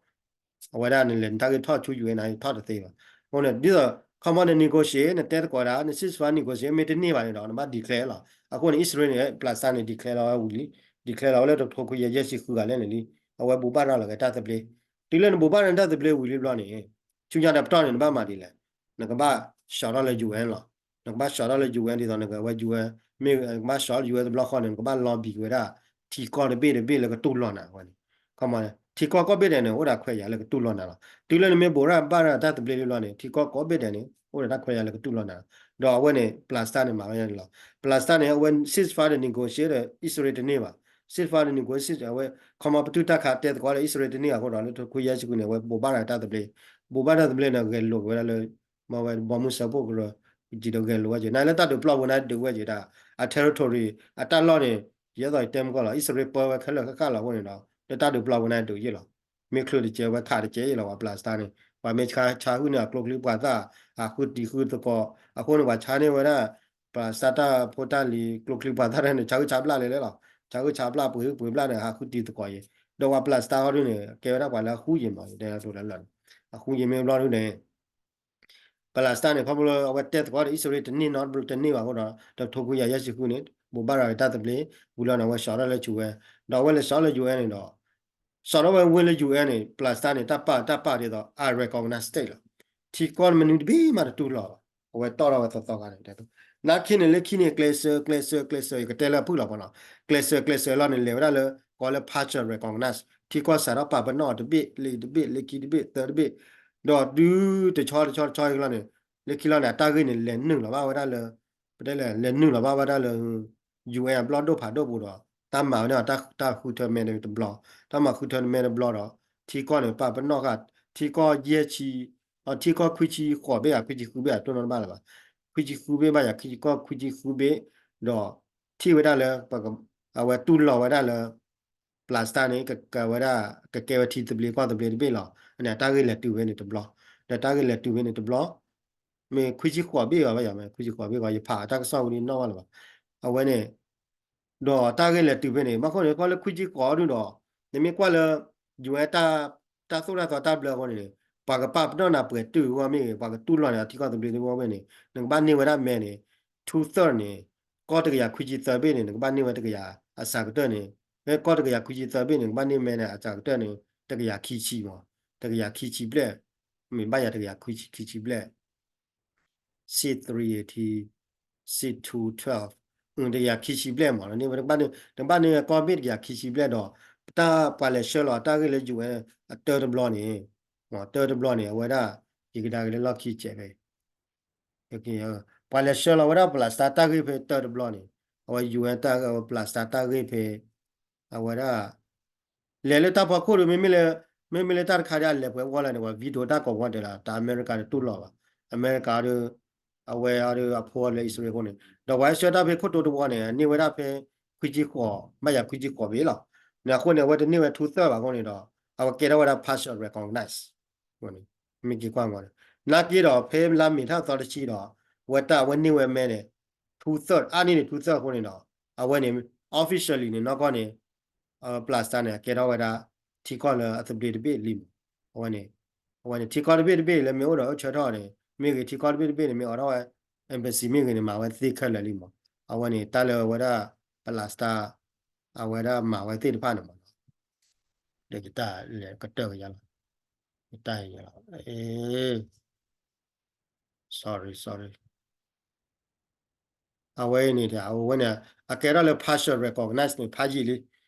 အဝဲဒၣ်နလဲၤနတၢ်ဂ့ၢ်ထီၣ်ဆူ ယူၣ်အ့ၣ်န့ၣ် ထီၣ်တသ့ဘၣ်. အဃိန့ၣ် ဒ်သိး ခီမီ န negotiate နတဲသကိးဒၣ် န ceasefire negotiate မ့ၢ်တန့ၢ်ဘၣ်န့ၣ်ဒီး နဘၣ် declare လီၤ. အဃိန့ၣ် အံၣ်စရ့လးန့ၣ် ပျၢ်စတၢ်န့ၣ် declare လီၤဝဲဝံၤလံ, declare လီၤဝဲလၢတထိခွံယၤယဲၢ်ဆံဃုဂၤလဲၣ်န့ၣ်လံ. အဝဲဘိးဘၣ်ရၤလီၤက့ၤတၢ်သဘျ့, တုၤလၢနဘိးဘၣ်ရၤတၢ်သဘျ့ဝံၤလံဘျီန့ၣ် ဆူညါတပတီၢ်န့ၣ် နဘၣ်မၤဒ်လဲၣ်, နကဘၣ် ရှောက် ထီၣ်လၢ ယူၣ်အ့ၣ် လီၤ. နကဘၣ် ရှောက် ထီၣ်လၢ ယူၣ်အ့ၣ် ဒ်သိးနကဝဲ ယူၣ်အ့ၣ် မ့ၢ်နကဘၣ် ရှောက် ထီၣ်လၢ ယူၣ်အ့ၣ် တဘျီဃီန့ၣ် နကဘၣ် lobby ဝဲဒၣ် ထံကီၢ်တဘ့ၣ်တဘ့ၣ်လၢကတူၢ်လိာ်နၤဝဲန့ၣ်. ခီမီ ထံကီၢ်ကိးဘ့ၣ်ဒဲးန့ၣ် အိၣ်ဒီးခွဲးယာ်လၢကတူၢ်လိာ်နၤလီၤ. တုၤလၢနမ့ၢ်ဘိးရၤဘၣ်ရၤတၢ်သဘျ့လံဘျီန့ၣ် ထံကီၢ်ကိးဘ့ၣ်ဒဲးန့ၣ် အိၣ်ဒီးတၢ်ခွဲးယာ်လၢကတူၢ်လိာ်နၤလီၤ. ဒီးအဝဲန့ၣ် ပျၢ်စတၢ်န့ၣ် မၤဝဲဒ်န့ၣ်လီၤ. ပျၢ်စတၢ်န့ၣ် အဝဲ ceasefire ဒီး negotiate ဒီး အံၣ်စရ့လးတန့ၢ်ဘၣ်. ceasefire ဒီး negotiate အဝဲ ခီမီ ပတုၢ်တၢ်ခးတဲသကိးဒီး အံၣ်စရ့လးတန့ၢ်ဘၣ်အဃိဒီး လၢတထိခွံယၤယဲၢ်ဆံဃုန့ၣ် အဝဲဘိးဘၣ်ရၤတၢ်သဘျ့, ဘိးဘၣ်တၢ်သဘျ့န့ၣ် ဂဲၤလိာ်က့ၤဝဲဒၣ်လၢ မ့ၢ်ဝဲဘီမုၢ်စၢဖှိၣ်ကရၢ ကံၤဒီးဂဲၤလိာ်ဝဲက့ၤ နလၢတၢ်ဒုးပျီဝဲန့ၣ်ဒုးဝဲက့ၤဒၣ် အ territory အတၢ်လီၢ်န့ၣ် ယဲသိးယတဲမုၢ်ကီၢ်လီၤ အံၣ်စရ့လးပၢဝဲခဲလၢာ်ဃၣ်ဃၣ်လီၤအဃိန့ၣ်ဒီး လၢတၢ်ဒုးပျီဝဲန့ၣ်ဒုးယ့ၢ်လီၤ. မ့ၢ်ချုးတကဲးဝဲခးတကဲးယ့ၢ်လီၤ ပှၤပျၢ်စတၢ်န့ၣ် ပှၤမ့ၢ်ဆါဟံၣ်န့ၢ်အကျိချံပှၤသၣ် ဟးဃုတံၤဃုသကိး အဃိန့ၣ် ပှၤဆါန့ၢ်ဝဲဒၣ် ပျၢ်စတၢ်ဖိတၢ်လံၤ ကျိချံပှၤသၣ်န့ၣ် ဆါဟုဆါဘျၣ်လဲၤလဲၣ်လီၤ. ဆါဟုဆါဘျၣ်ပှ့ၤဟုပှ့ၤဘျၣ်န့ၣ် ဟးဃုတံၤသကိးယ့ၢ် ဒီးပှၤပျၢ်စတၢ်ဟီဒုန့ၣ် ကဲဝဲဒၣ်ပှၤလၢအဃုယ့ၢ်မး တဲဒၣ်ဒ်လၢ အဃုယ့ၢ်မ့ၢ်ဘျီဒုန့ၣ် ပျၢ်စတၢ်န့ၣ် ခီဖျိလၢအဝဲတဲသကိးဒီး အံၣ်စရ့လးတန့ၢ်နီတဘျီတန့ၢ်ဘၣ်အဃိဒီး တထိခွံယၤယဲၢ်ဆံဃုန့ၣ် ဘိးဘၣ်ရၤက့ၤတၢ်သဘျ့ ဝံၤလီၤန့ၣ် အဝဲ ရှောက် ထီၣ်လၢ ယူၣ်အ့ၣ် ဒီးအဝဲလဲၤ ရှောက် လၢ ယူၣ်အ့ၣ် န့ၣ်ဒီး ရှောက် ထီၣ်ဝဲဝ့ၢ်လၢ ယူၣ်အ့ၣ် န့ၣ် ပျၢ်စတၢ်န့ၣ် တၢ်ပာ်တၢ်ပာ်ဒ်သိး unrecognized state လီၤ. ထံကီၢ်မနုၤတဘ့ၣ်မးတတူၢ်လိာ်ဘၣ် အဝဲတီၣ်ထီၣ်ဝဲသီသီခါန့ၣ် နာ်က့န့ၣ် လၢခံန့ၣ် ကျဲးစၢး ကျဲးစၢး ကျဲးစၢး ယကတဲလၢအဖုၣ်လီၤပှၤနီၤ ကျဲးစၢး ကျဲးစၢးလီၤန့ၣ် လဲၤဝဲဒၣ်လၢ ကိးလၢ partial recognize ထံကီၢ်စးထီၣ်ပာ်ပနီၣ်တဘ့ၣ် လၢတဘ့ၣ် လၢခံတဘ့ၣ် သၢတဘ့ၣ် ဒီးတုၤတဆီတဆီတဆီ လီၤန့ၣ် လၢခံလီၤန့ၣ် အတၢ်ဂ့ၢ်န့ၣ် လဲၤနုာ်လီၤဘၣ်ဝဲဒၣ်လၢ ပတဲလဲၣ် လဲၤနုာ်လီၤဘၣ်ဝဲဒၣ်လၢ ယူၣ်အ့ၣ် အဘျီၣ်ဒိၣ်ဖးဒိၣ်ပူၤဒီး တၢ်မၤဝဲန့ၣ် တၢ်ဃုထၢမဲတဘျီ တၢ်မၤဃုထၢမဲတဘျီဒီး ထံကီၢ်န့ၣ် ပာ်ပနီၣ်ဃာ် ထံကီၢ်ယဲၢ်ဆံ အထံကီၢ်ခွံဆံဃိးဘ့ၣ် ခွံဆံဃုဘ့ၣ် အတိၢ်နီတဘၣ်လၢၤဘၣ် ခွံဆံဃုဘ့ၣ်ဘၣ်ယၤ ထံကီၢ်ခွံဆံဃုဘ့ၣ် ဒီး ထံၣ်ဝဲဒၣ်လၢ အဝဲတူၢ်လိာ်ဝဲဒၣ်လၢ ပျၢ်စတၢ်န့ၣ် ကကဲဝဲဒၣ် ကကဲဝဲထံသဘျ့ကီၢ်သဘျ့တဘ့ၣ်လီၤ. အန့ၣ် အတၢ်ဂ့ၢ်လဲၤတုၤဖဲန့ၣ်တဘျီ ဒီးတၢ်ဂ့ၢ်လဲၤတုၤဖဲန့ၣ်တဘျီ မ့ၢ်ခွံဆံဃိးဘ့ၣ်ဘၣ်ယၤ မ့ၢ်ခွံဆံဃိးဘ့ၣ်ဂီၤ ယဖးတၢ်ကစီၣ်ဝဲဒၣ်နီၣ်ဘၣ်လၢၤဘၣ် အဝဲန့ၣ် ဒီးတၢ်ဂ့ၢ်လဲၤတုၤဖဲန့ၣ် ဘၣ်ဃိန့ၣ် ကီၢ်လၢခွံဆံဃိးဒုဒီး နမ့ၢ်ကွၢ်လၢ ယူၣ်ဝဲ တၢ်သိၣ်တၢ်သီတၢ်ဘျၢအဃိန့ၣ် ပှၤကပာ်ပနီၣ်နၤပှဲၤတုာ်အဂီၢ်မ့ၢ်ဂ့ၤ ပှၤကတူၢ်လိာ်န့ၣ် အထံကီၢ်သဘျ့သဘ့ၣ်အဂီၢ်မ့ၢ်န့ၣ် နကဘၣ်န့ၢ်ဝဲဒၣ်မဲန့ၣ် two third န့ၣ် ကီၢ်တကယၤခွံဆံသၢဘ့ၣ်န့ၣ် နကဘၣ်န့ၢ်ဝဲတကယၤအစှၤကတၢၢ်န့ၣ် ဖဲကီၢ်တကယၤခွံဆံသၢဘ့ၣ်န့ၣ် နကဘၣ်န့ၢ်မဲန့ၣ် အစှၤကတၢၢ်န့ၣ် တကယၤခံဆံမး တကယၤခံဆံဘျဲၣ် မ့ၢ်ဘၣ်ယၤတကယၤခွံဆံခံဆံဘျဲၣ် C three အထံ C two twelve တကယၤခံဆံဘျဲၣ်မး နကဘၣ်န့ၢ် နကဘၣ်န့ၢ်ကီၢ်ဘ့ၣ်တကယၤခံဆံဘျဲၣ်ဒီး တၢ်ပှၤလဲၤဆှၢလီၤတၢ်ဂ့ၢ်လၢ ယူၣ်ဝဲ အတၢတဘျီန့ၣ် တၢတဘျီန့ၣ် အဝဲဒၣ် ယကဒါက့ၤလၢလီၢ်ခံကဲးဖဲ ပှၤလဲၤဆှၢလီၤဝဲဒၣ်ပျၢ်စတၢ်တၢ်ဂ့ၢ်ဖဲတၢတဘျီန့ၣ် အဝဲ ယူၣ်ဝဲ တၢ်ဂ့ၢ် အဝဲပျၢ်စတၢ်တၢ်ဂ့ၢ်ဖဲ အဝဲဒၣ် လဲၤလၢတၢ်ဖီခိၣ်ဒီး မ့မ့ၢ်လၢ မ့မ့ၢ်လၢတၢ်တခါဒီးအလဲၤပှဲၤဝီလၢန့ၣ် ပှၤ veto တၢ်ကိးဝီဒဲးလီၤ တၢ်အမဲရကၤတတူၢ်လိာ်ဘၣ် အမဲရကၤဒီး အဝဲအီၤဒီးအဖိအီၤလၢအံၣ်စရ့လးအဃိန့ၣ် ဒီးပှၤဟဲဆှၢတၢ်ဖဲခိၣ်တိတဝီန့ၣ် န့ၢ်ဝဲဒၣ်ဖဲ ခွံဆံဃိး ဘၣ်ယၤခွံဆံဃိးဘ့ၣ်လီၤ န့ၣ်အဃိန့ၣ် အဝဲတန့ၢ်ဝဲ two third ဘၣ်အဃိန့ၣ်ဒီး အဝဲကဲထီၣ်ဝဲဒၣ် partial recognize မ့ၢ်က့ၤကွၢ်မီၤန့ၣ် နာ်က့ဒီး ဖဲလါမ့ၤထီၣ်သီတဆံဒီး အဝဲတၢ်အဝဲန့ၢ်ဝဲမဲန့ၣ် two third အါန့ၢ်န့ၣ် two third အဃိန့ၣ်ဒီး အဝဲန့ၣ် officially န့ၣ် နီၢ်ကီၢ်န့ၣ် ပျၢ်စတၢ်န့ၣ် အကဲထီၣ်ဝဲဒၣ် ထံကီၢ်လၢအသဘျ့တဘ့ၣ်လံမး အဝဲန့ၣ် အဝဲန့ၣ် ထံကီၢ်တဘ့ၣ်တဘ့ၣ်လၢမ့ၢ်အိၣ်ဒီးအိၣ်ဆၢထီၣ်န့ၣ် မ့ၢ်ဂ့ၤ ထံကီၢ်တဘ့ၣ်တဘ့ၣ်န့ၣ် မ့ၢ်အိးထီၣ်ဝဲ embassy မ့ၢ်ဂ့ၤန့ၣ် မၤဝဲသ့ခဲလၢာ်လံမး အဝဲန့ၣ် တၢ်လၢအဝဲဒၣ် ပျၢ်စတၢ် အဝဲဒၣ်မၤဝဲသ့ၣ်တဖၣ်န့ၣ်မး ဒီးယတၢ်လဲၤကတၢၢ်ကယၤလီၤ ယတၢ်ယၤလီၤ sorry sorry အဝဲန့ၣ် အဝဲန့ၣ် အကဲထီၣ်လၢ partial recognize န့ၣ် ဖးယံာ်လံ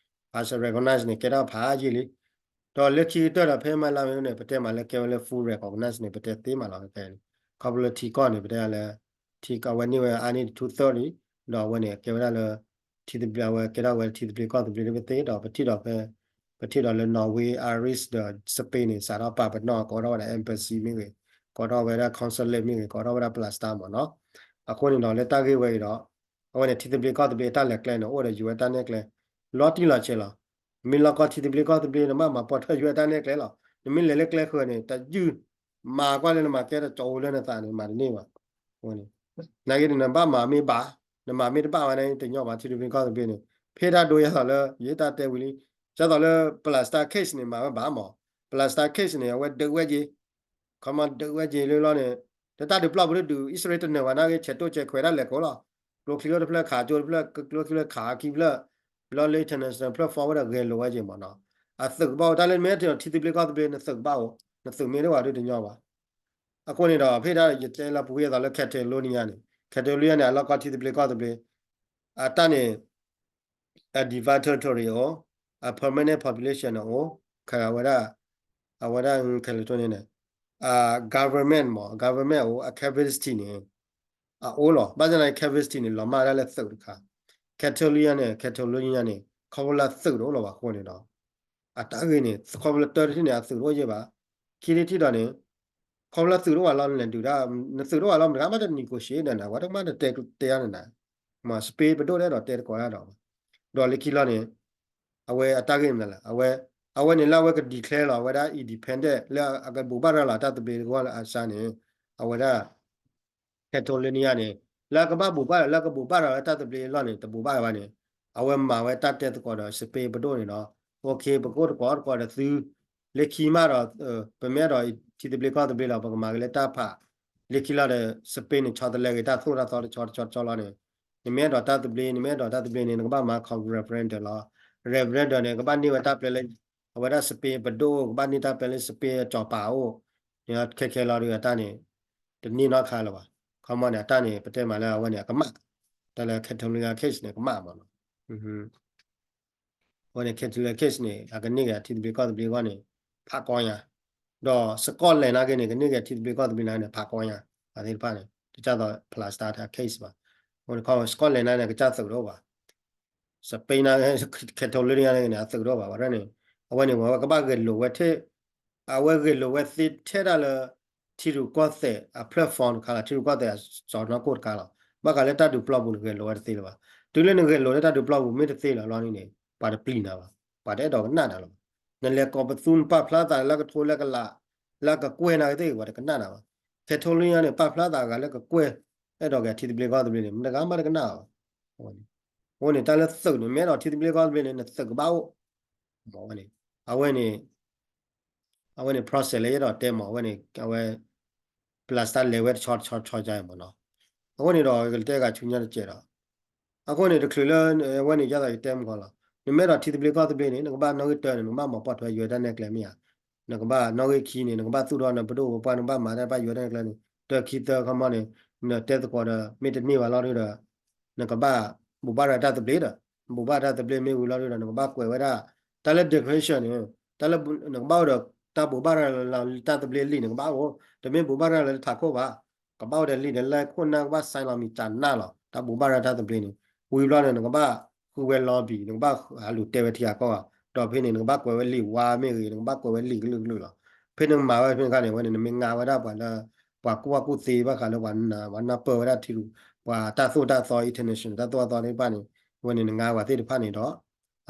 partial recognize န့ၣ် ကဲထီၣ်ဖးယံာ်လံ ဒီးလၢခံကတၢၢ်ဒီး ဖဲမၤလၢမ့ၢ်န့ၣ် ပတဲမးလၢကဲဝဲလၢ full recognize န့ၣ် ပတဲသ့မးလီၤ ခဲအံၤန့ၣ် ခီဖျိလၢထံကီၢ်န့ၣ် ပတဲလၢ ထံကီၢ်ဝဲန့ၢ်ဝဲအါန့ၢ် two third လံ ဒီးအဝဲန့ၣ် ကဲဝဲဒၣ်လၢ ထံသဘျ့ အဝဲကဲထီၣ်ဝဲထံသဘျ့ကီၢ်သဘျ့တဘ့ၣ်သ့ ဒီးပထံၣ်ဒီးဖဲ ပထံၣ်ဒီးလၢ Norway Irish ဒီး Spain န့ၣ် စးထီၣ်ပာ်ပနီၣ် ကိးထီၣ်ဝဲဒၣ် embassy မ့ၢ်ဂ့ၤ ကိးထီၣ်ဝဲဒၣ် consulate မ့ၢ်ဂ့ၤ ကိးထီၣ်ဝဲဒၣ် ပျၢ်စတၢ်မးနီၤ အဃိန့ၣ်ဒီး လၢတၢ်ဂ့ၢ်ဝဲအံၤဒီး အဝဲန့ၣ် ထံသဘျ့ကီၢ်သဘျ့အတၢ်လဲၤကျဲန့ၣ် အိၣ်ဒီး UN တၢ်နဲၣ်ကျဲ လီၤတံၢ်လီၤဆဲးလီၤ. မ့ၢ်လီၢ်ကီၢ်ထံသဘျ့ကီၢ်သဘျ့ နဘၣ်မၤပိာ်ထွဲ UN တၢ်နဲၣ်ကျဲလီၤ. နမ့ၢ်လဲၤလၢကျဲဃၢၤန့ၣ် တယုၢ်မၤကွၢ်လၢနမၤကဲတကၠီဝဲလၢနသးန့ၣ် မၤတန့ၢ်ဘၣ်. အဝဲန့ၣ် နာ်က့န့ၣ် နဘၣ်မၤမ့ၢ်ဘၣ်, နမၤမ့ၢ်တဘၣ်ဝဲန့ၣ် တညီဘၣ် ထံသဘျ့ကီၢ်သဘျ့န့ၣ် ဖဲတၢ်ဒိယဲသိးလၢ ယတၢ်တဲဝံၤလံ, ယသိးလၢ Palestine case န့ၣ် မၤဝဲဘၣ်မး, Palestine case န့ၣ် အဝဲဒုးဝဲက့ၤ ခီမီဒုးဝဲက့ၤလၢလီၤန့ၣ် တၢ်ဒုးပျီပူၤတဒုး အံၣ်စရ့လးတနၢၤဘၣ်နာ်က့ ဆဲးတိၢ်ဆဲးခွဲးတၢ်လဲၤကိးလီၤ. ကျိချံအိၣ်တဖျၢၣ်ခးကၠိတဖျၢၣ် ကျိချံလၢခးခံဖျၢၣ် လီၤလၢ international platform ဝဲဒၣ်ဂဲၤလိာ်ဝဲက့ၤမးနီၤ. အသုးကဘၣ်အိၣ်တၢ်လၢမ့ၢ်ထံၣ်ဒီးထံသဘျ့ကီၢ်သဘျ့ နသုးကဘၣ်အိၣ် နသုးမ့ၢ်တအိၣ်ဘၣ်ဒုးတညီဘၣ်. အဃိန့ၣ်ဒီး ဖဲဒၣ်ယတဲလၢပူၤကွံာ်အသိးလၢ Catalonia န့ၣ် Catalonia န့ၣ် အလီၢ်ကီၢ်ထံသဘျ့ကီၢ်သဘျ့ အတၢ်န့ၣ် အ defined territory အိၣ်, အ permanent population န့ၣ်အိၣ်, ခါဝဲဒၣ် အဝဲဒၣ် Catalonia န့ၣ် အ government မး government အိၣ်, အ capacity န့ၣ် အအိၣ်လီၤ. ဘၣ်ဆၣ်သနာ်က့ capacity န့ၣ် လီၤမၢ်ဒၣ်လၢသုးတခါ, Catalonia န့ၣ် Catalonia န့ၣ် ခီဖျိလၢသုးတအိၣ်လီၤဘၣ်အဃိန့ၣ်ဒီး အတၢ်ဂ့ၢ်န့ၣ် ခီဖျိလၢတၢတထံၣ်န့ၣ် အသုးတအိၣ်ယဲၢ်ဘၣ်, ခံထံၣ်ထံၣ်ဒီးန့ၣ် ခီဖျိလၢသုးတအိၣ်ဘၣ်လီၤ နလဲၤဒုးဒၣ် နသုးတအိၣ်ဘၣ်လီၤ မတဂၤမးတ negotiate န့ၣ် အဝဲတကမၣ်တတဲတဲယါန့ၣ်နၤ, မ့ၢ် Spain ပဒိၣ်တအဲၣ်ဒိးတဲတကိးဒၣ်ဒီး ဒီးလၢခံလီၤန့ၣ် အဝဲအတၢ်ဂ့ၢ်မနုၤလဲၣ်, အဝဲ အဝဲန့ၣ်လၢအဝဲက declare လီၤ အဝဲဒၣ် independent လၢအကဘိးဘၣ်ရၤလီၤတၢ်သဘျ့တဂီၢ်လၢအစါန့ၣ် အဝဲဒၣ် Catalonia န့ၣ် လၢအကဘၣ်ဘိးဘၣ်ရၤ လၢအကဘိးဘၣ်ရၤလၢတၢ်သဘျ့အလီၢ်န့ၣ် တဘိးဘၣ်ဘၣ်န့ၣ် အဝဲမၤဝဲတၢ်တဲသကိးဒီး Spain ပဒိၣ်န့ၣ်ဒီး okay ပကအိၣ်သကိးတကိးဒီးသု လၢခံမးဒီး ပမ့ၢ်အဲၣ်ဒိးထံသဘျ့ကီၢ်သဘျ့လီၤ ပကမၤက့ၤလၢတၢ်ဖး လၢခံလီၤဒီး Spain န့ၣ် ဆီတလဲက့ၤတၢ်သိၣ်တၢ်သီတဆီတဆီတဆီလီၤန့ၣ် နမ့ၢ်အဲၣ်ဒိးတၢ်သဘျ့ နမ့ၢ်အဲၣ်ဒိးတၢ်သဘျ့န့ၣ် နကဘၣ်မၤ referendum လီၤ. referendum န့ၣ် ကဘၣ်န့ၢ်ဝဲတၢ်ပျဲလၢ အဝဲဒၣ် Spain ပဒိၣ် ကဘၣ်န့ၢ်တၢ်ပျဲလၢ Spain အစီၤပၤအအိၣ် ခဲခဲလီၤဒီးအတၢ်န့ၣ် တန့ၢ်နီတခါလၢၤဘၣ်. ခီမီန့ၣ် အတၢ်န့ၣ် ပတဲမးလၢအဝဲန့ၣ် အကမၣ် တၢ်လၢ Catalonia case န့ၣ် ကမၣ်မးနီၤ အဝဲန့ၣ် Catalonia case န့ၣ် အကန့ၢ်က့ၤထံသဘျ့ကီၢ်သဘျ့အဂီၢ်န့ၣ် ဖးကီညါ, ဒီး Scotland နာ်က့န့ၣ် ကန့ၢ်က့ၤထံသဘျ့ကီၢ်သဘျ့နာ်က့န့ၣ် ဖးကီညါ, အသ့ၣ်တဖၣ်န့ၣ် တကၢ်သိး Palestine case ဘၣ်. အဃိန့ၣ် Scotland နာ်က့န့ၣ် ကစၢ်သုးတအိၣ်ဘၣ် Spain နာ်က့ Catalonia နာ်က့န့ၣ် အသုးတအိၣ်ဘၣ် ဘၣ်ဆၣ်န့ၣ် အဝဲန့ၣ် အဝဲကဘၣ်ဂဲၤလိာ်ဝဲထဲ အဝဲဂဲၤလိာ်ဝဲသ့ထဲဒၣ်လၢ ထံရူၢ်ကီၢ်သဲးအ platform တခါလီၤ, ထံရူၢ်ကီၢ်သဲးအစီၤနီၢ်ခိၣ်တခါလီၤ. ဘၣ်ဃးလၢတၢ်ဒုးပျီပူၤန့ၣ် ဂဲၤလိာ်ဝဲတသ့လၢၤဘၣ်. တုၤလၢနဂဲၤလိာ်လၢတၢ်ဒုးပျီပူၤမ့ၢ်တသ့လၢၤလီၤန့ၣ် ပှၤတပျံၤနၤဘၣ်, ပှၤတအဲၣ်ဒိးကနၣ်နၤလၢၤဘၣ်. နလဲၤကိးပသူ နပာ်ဖျါသးလၢကထိလၢကလး လၢကကွဲၢ်နၤကသ့ၣ် ပှၤတကနၣ်နၤဘၣ်. Catalonia န့ၣ် ပာ်ဖျါသးဂၤလၢကကွဲၢ် အဲၣ်ဒိးက့ၤထံသဘျ့ကီၢ်သဘျ့န့ၣ် မတဂၤမးတကနၣ်ဘၣ်. အဃိန့ၣ် တၢ်လၢသုးန့ၣ် မ့ၢ်အဲၣ်ဒိးထံသဘျ့ကီၢ်သဘျ့န့ၣ် နသုးကဘၣ်အိၣ် အဝဲန့ၣ် အဝဲန့ၣ် အဝဲန့ၣ် process လၢယအဲၣ်ဒိးတဲမး အဝဲန့ၣ် အဝဲ Palestine လဲၤဝဲတဆီတဆီတဆီယါမးနီၤ. အဃိန့ၣ်ဒီး ကတဲဂၤဆူညါတစဲးဒီး အဃိန့ၣ် တချုးလၢ အဝဲန့ၣ် ယဲသိးယတဲမုၢ်ကီးလီၤ. နမ့ၢ်အဲၣ်ဒိးထံသဘျ့ကီၢ်သဘျ့န့ၣ် နကဘၣ်နီၣ်ဂံၢ်တၢန့ၣ် နကဘၣ်မၤပိာ်ထွဲ UN တၢ်နဲၣ်ကျဲမ့ၢ်ဧါ. နကဘၣ်နီၣ်ဂံၢ်ခံန့ၣ် နကဘၣ်သူၣ်ထီၣ်နပဒိၣ်ပပှၢ် နကဘၣ်မၤတၢ်တဖၣ် UN တၢ်နဲၣ်ကျဲန့ၣ် တၢခံသၢခီမီန့ၣ် နတဲသကိးဒီး မ့ၢ်တန့ၢ်ဘၣ်လီၤဒုဒီး နကဘၣ်ဘိးဘၣ်ရၤတၢ်သဘျ့ဒီး ဘိးဘၣ်တၢ်သဘျ့မ့ၢ်ဝံၤလီၤဒုဒီး နကဘၣ်ကွဲးဝဲဒၣ် တၢ်လၢ declaration န့ၣ် တၢ်လၢ နကဘၣ်အိၣ်ဒီး တၢ်ဘိးဘၣ်ရၤလီၤတၢ်သဘျ့လံာ် နကဘၣ်အိၣ် တမ့ၢ်ဘိးဘၣ်ရၤလီၤလၢထးခိၣ်ဘၣ် ကဘၣ်အိၣ်ဒီးလံာ်ဒီး လၢခိၣ်နၢ်ကဘၣ် sign လီၤမံၤကနၣ်လီၤ တၢ်ဘိးဘၣ်ရၤတၢ်သဘျ့န့ၣ် ဝံၤဘျီန့ၣ် နကဘၣ်ဃုဝဲ lobby နကဘၣ်ဟးလူၤတဲဝဲထံဂၤကီၢ်ဂၤ ဒီးဖဲန့ၣ် နကဘၣ်ကွဲးဝဲလံာ်ဝါမ့ၢ်ဂ့ၤ နကဘၣ်ကွဲးဝဲလံာ်ကလုာ်ကလုာ်လီၤ. ဖဲနမၤဝဲဖဲန့ၣ်အခါန့ၣ် အဝဲန့ၣ် နမ့ၢ်ငါဝဲဒၣ်ပှၤလၢ ပှၤကူၣ်ဘၣ်ကူၣ်သ့ဘၣ်ဃးလၢပှၤနၢ်ပၢၢ်ဝဲဒၣ်ထံရူၢ် ပှၤတၢ်သိၣ်တၢ်သီ international တၢ်သိၣ်တၢ်သီသ့ၣ်တဖၣ်န့ၣ် အဝဲန့ၣ် နငါပှၤသ့ၣ်တဖၣ်န့ၣ်ဒီး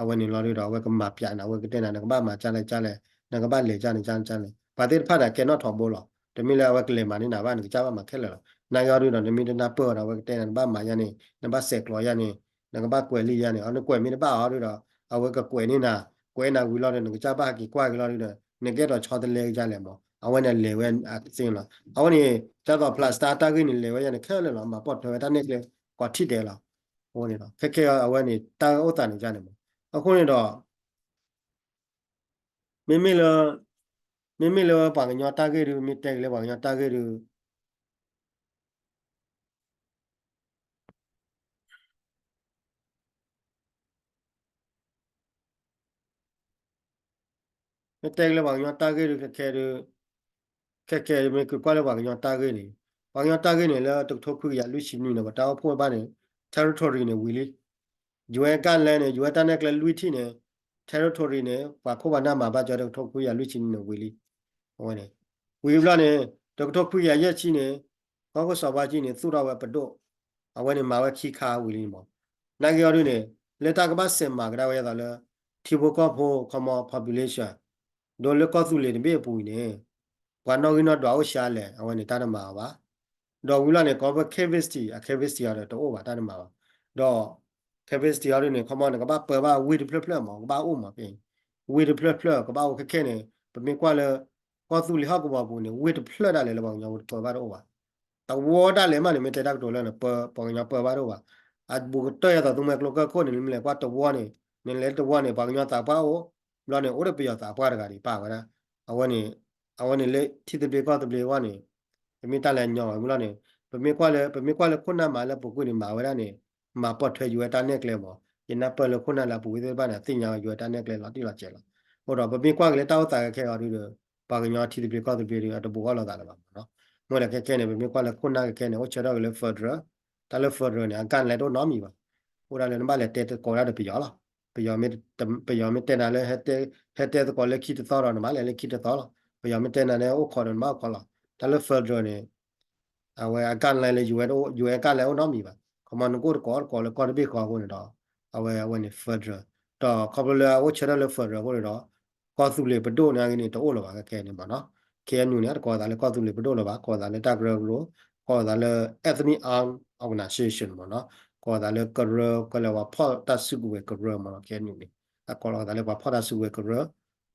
အဝဲန့ၣ်လီၤဒုဒီး အဝဲကမၤပၠးနၤ အဝဲကတဲနၤ နကဘၣ်မၤကၢ်လဲၣ်ကၢ်လဲၣ် နကဘၣ်လဲၤကၢ်န့ၣ်ကၢ်လဲၣ် ပှၤသ့ၣ်တဖၣ်န့ၣ် ကဲနီၣ်ထီဘိလီၤ. တမ့ၢ်လၢအဝဲကလဲၤမၤန့ၢ်နၤဘၣ် နကစၢ်ဘၣ်မၤခဲလၢာ်လီၤ. နာ်က့အီၤဒုဒီး နမ့ၢ်တနၢ်ပၢၢ်ဒီး အဝဲကတဲနၤ နဘၣ်မၤယါန့ၣ် နဘၣ်ဆဲးကျိးယါန့ၣ် နကဘၣ်ကွဲးလံာ်ယါန့ၣ် အီၤနကွဲးမ့ၢ်တဘၣ်အီၤဒုဒီး အဝဲကကွဲးန့ၢ်နၤ ကွဲးနၤဝံၤလီၤဒီး နကစၢ်ဘၣ်ဟဲက့ၤကွၢ်က့ၤလီၤဒုဒီး နကအဲၣ်ဒိးဆီတလဲကစၢ်လဲၣ်မး အဝဲန့ၣ်လဲၤဝဲအသ့လီၤ. အဝဲန့ၣ် ဒ်သိး Palestine တၢ်ဂ့ၢ်န့ၣ် လဲၤဝဲယါန့ၣ် ခဲလၢာ်လီၤ မၤပိာ်ထွဲဝဲတၢ်နဲၣ်ကျဲ ကိးထံၣ်ဒဲးလီၤ. အဃိန့ၣ်ဒီး ခဲခဲအဝဲန့ၣ် တၢ်အိၣ်သးန့ၣ်ကန့ၣ်မး အဃိန့ၣ်ဒီး မ့မ့ၢ်လၢ မ့မ့ၢ်လၢပှၤကညီတၢ်ဂ့ၢ်ဒု မ့ၢ်တဲက့ၤလၢပှၤကညီတၢ်ဂ့ၢ်ဒု မ့ၢ်တဲက့ၤလၢပှၤကညီတၢ်ဂ့ၢ်ဒု ခဲခဲဒု ခဲခဲမ့ၢ်က့ၤကွၢ်လၢပှၤကညီတၢ်ဂ့ၢ်န့ၣ် ပှၤကညီတၢ်ဂ့ၢ်န့ၣ် လၢတကထိခွံကယၤလွံၢ်ဆံနွံန့ၣ် ပတၢ်အိၣ်ဖှိၣ်ဘၣ်န့ၣ် territory န့ၣ်ဝံၤလံ. ယွဲကၢ်လဲၣ်န့ၣ် ယွဲတၢ်နဲၣ်ကျဲလွံၢ်ထံၣ်န့ၣ် territory န့ၣ် ပှၤခိၣ်ပှၤနၢ်မၤဘၣ်ကၠီတကထိခွံကယၤလွံၢ်ဆံနွံန့ၣ်ဝံၤလံ. အဝဲန့ၣ် ဝံၤဘျီန့ၣ် တကထိခွံကယၤယဲၢ်ဆံန့ၣ် ကီၢ်ခိၣ်စီၤဘါကံန့ၣ် သူၣ်ထီၣ်ဝဲပဒိၣ် အဝဲန့ၣ်မၤဝဲခံခါဝံၤလံမး. နာ်က့အီၤဒုန့ၣ် လၢတၢ်ကဘၣ်စဲးမၤကဒါဝဲဒ်သိးလၢ ထံဖိကီၢ်ဖိ ခီမီ population ဒိလၢကီၢ်သူလ့ၤတဘ့ၣ်အပူၤအံၤန့ၣ် ပှၤနီၣ်ဂံၢ်နီၣ်ဒွးအိၣ်ဆံးလဲၣ် အဝဲန့ၣ်တၢ်တမၤအီၤဘၣ်. ဒီးဝံၤလီၤန့ၣ် ကီၢ်ပ capacity အ capacity အီၤဒီးတအိၣ်ဘၣ် တၢ်တမၤဘၣ်. ဒီး capacity အီၤဒုန့ၣ် ခီမီန့ၣ် ကဘၣ်ပၢဘၣ်ဝ့ၢ်တဖျၢၣ်ဖျၢၣ်မး ကဘၣ်အိၣ်မးဖဲ ဝ့ၢ်တဖျၢၣ်ဖျၢၣ် ကဘၣ်အိၣ်ခဲခဲန့ၣ် ပမ့ၢ်ကွၢ်လၢ ကီၢ်သူလ့ၤဟီၣ်ကဝီၤပူၤန့ၣ် ဝ့ၢ်တဖျၢၣ်ဒၣ်လဲာ်လၢပှၤကညီဖိတပၢဘၣ်တအိၣ်ဘၣ်. တဝီဒၣ်လဲာ်မးန့ၣ် မ့ၢ်တဲတၢ်ကတိၤလၢန့ၣ် ပ ပှၤကညီပၢဘၣ်တအိၣ်ဘၣ်. အဘူးကတၢၢ်ယသးသူမှဲကျိကၢၢ်ခိၣ်န့ၣ် နမ့ၢ်လဲၤကွၢ်တဝီန့ၣ် နလဲၤတဝီန့ၣ် ပှၤကညီသးပှၢ်အိၣ် ဘျီန့ၣ် အိၣ်ဒီးပယီၤသးပှၢ်တဂၤဒံးပာ်ဝဲဒၣ်. အဝဲန့ၣ် အဝဲန့ၣ်လၢထံသဘျ့ကီၢ်သဘျ့အဂီၢ်န့ၣ် ပမ့ၢ်တၢ်လဲၤညီဝဲမးလီၤန့ၣ် ပမ့ၢ်ကွၢ်လၢ ပမ့ၢ်ကွၢ်လၢခိၣ်နၢ်မၤလၢပူၤကွံာ်န့ၣ် မၤဝဲဒၣ်န့ၣ် မၤပိာ်ထွဲယိၤဝဲတၢ်နဲၣ်ကျဲမး. ယနၢ်ပၢၢ်လၢခိၣ်နၢ်လၢအပူၤကွံာ်သ့ၣ်တဖၣ်န့ၣ် အသ့ၣ်ညါဝဲယိၤဝဲတၢ်နဲၣ်ကျဲလီၤတံၢ်လီၤဆဲးလီၤ. အဃိဒီး ပမ့ၢ်ကွၢ်က့ၤလၢတၢ်အိၣ်သးခဲခဲအီၤဒုဒီး ပှၤကညီထံသဘျ့ကီၢ်သဘျ့ဒီး အတဘူးအီၣ်လိာ်သးလၢၤဘၣ်မးနီၤ. မ့ၢ်လၢခဲခဲန့ၣ် ပမ့ၢ်ကွၢ်လၢခိၣ်နၢ်ခဲခဲန့ၣ် အိၣ်ဆၢထၢၣ်က့ၤလၢ federal တၢ်လၢ federal န့ၣ် အကန့်အသတ်တအိၣ်နီတမံၤဘၣ်. အိၣ်ဒၣ်လၢနဘၣ်လဲၤတဲသကိးဒၣ်ဒီးပယီၤလီၤ. ပယီၤမ့ၢ်တဲနၤလၢ ဟဲတဲသကိးလၢခံတသီဒီး နဘၣ်လဲၤလၢခံတသီလီၤ. ပယီၤမ့ၢ်တဲနၤလၢဟဲအိၣ်ခိးဒီး နဘၣ်အိၣ်ခိးလီၤ. တၢ်လၢ federal န့ၣ် အဝဲအကန့်အသတ်လၢ UN အကန့်အသတ်အိၣ်နီတမံၤဘၣ်. ခီမီ နကအိၣ်သကိးသကိးလၢကီၢ်တဘ့ၣ်ဃီအဃိန့ၣ်ဒီး အဝဲ အဝဲန့ၣ် federal ဒီးခီဖျိလၢအအိၣ်ဆၢထၢၣ်လၢ federal အဃိန့ၣ်ဒီး ကီၢ်သူလ့ၤပဒိၣ်န့ၣ်ဂ့ၤန့ၣ် တအိၣ်လၢၤဘၣ်ခဲခဲန့ၣ်မးနီၤ. ခဲအံၤန့ၣ် အတကိးသးလၢကီၢ်သူလ့ၤပဒိၣ်လၢၤဘၣ်, ကိးသးလၢတၢ်ကရၢကရိ, ကိးသးလၢ ethnic armed organization မးနီၤ. ကိးသးလၢကရၢ ကလဲၤပှၤဖီၣ်တၢ်စုကဝဲၤကရၢမးနီၤ. ခဲအံၤန့ၣ် အကိးလီၤသးလၢပှၤဖီၣ်တၢ်စုကဝဲၤကရၢ,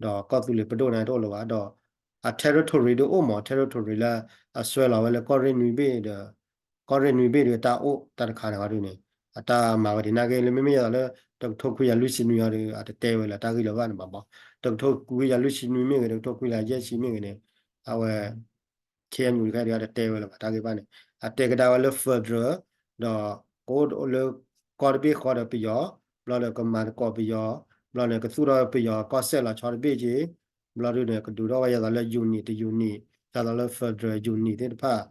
ဒီးကီၢ်သူလ့ၤပဒိၣ်န့ၣ်တအိၣ်လၢၤဘၣ်, ဒီးအ territory ဒုအိၣ်မး, territory လၢအစွဲလီၤဝဲလၢကီၢ်ရ့ၣ်နွံဘ့ၣ်ဒီး ကီၢ်ရ့ၣ်နွံဘ့ၣ်ဒီးတၢ်အိၣ်တၢ်တခါန့ၣ်အီၤဒုန့ၣ် အတၢ်မၤဝဲဒ်န့ၣ်ဂ့ၤ လၢမ့မ့ၢ်ယသးလၢ တကထိခွံကယၤလွံၢ်ဆံနွံအီၤဒု အတတဲဝဲလၢတၢ်ဂ့ၢ်လၢၤဘၣ်န့ၣ်ဘၣ်မး. တကထိခွံကယၤလွံၢ်ဆံနွံမ့ၢ်ဂ့ၤ တကထိခွံကယၤယဲၢ်ဆံမ့ၢ်ဂ့ၤန့ၣ် အဝဲ ခဲအံၤန့ၣ် တတဲဝဲလၢၤဘၣ်တၢ်ဂ့ၢ်ဘၣ်န့ၣ် အတဲကဒါဝဲလၢ federal ဒီးကအိၣ်လၢကီၢ်တဘ့ၣ်ဃီဒီးပယီၤ, ဘျီဒီးကမၤသကိးပယီၤ, ဘျီန့ၣ် ကသူၣ်ထီၣ်ပယီၤကီၢ်စဲၣ်လီၤဆီတဘ့ၣ်က့ၤ, ဘျီဒုန့ၣ် ကဒုးထီၣ်ဝဲယသးလၢ unit တ unit ယသးလၢ federal unit သ့ၣ်တဖၣ်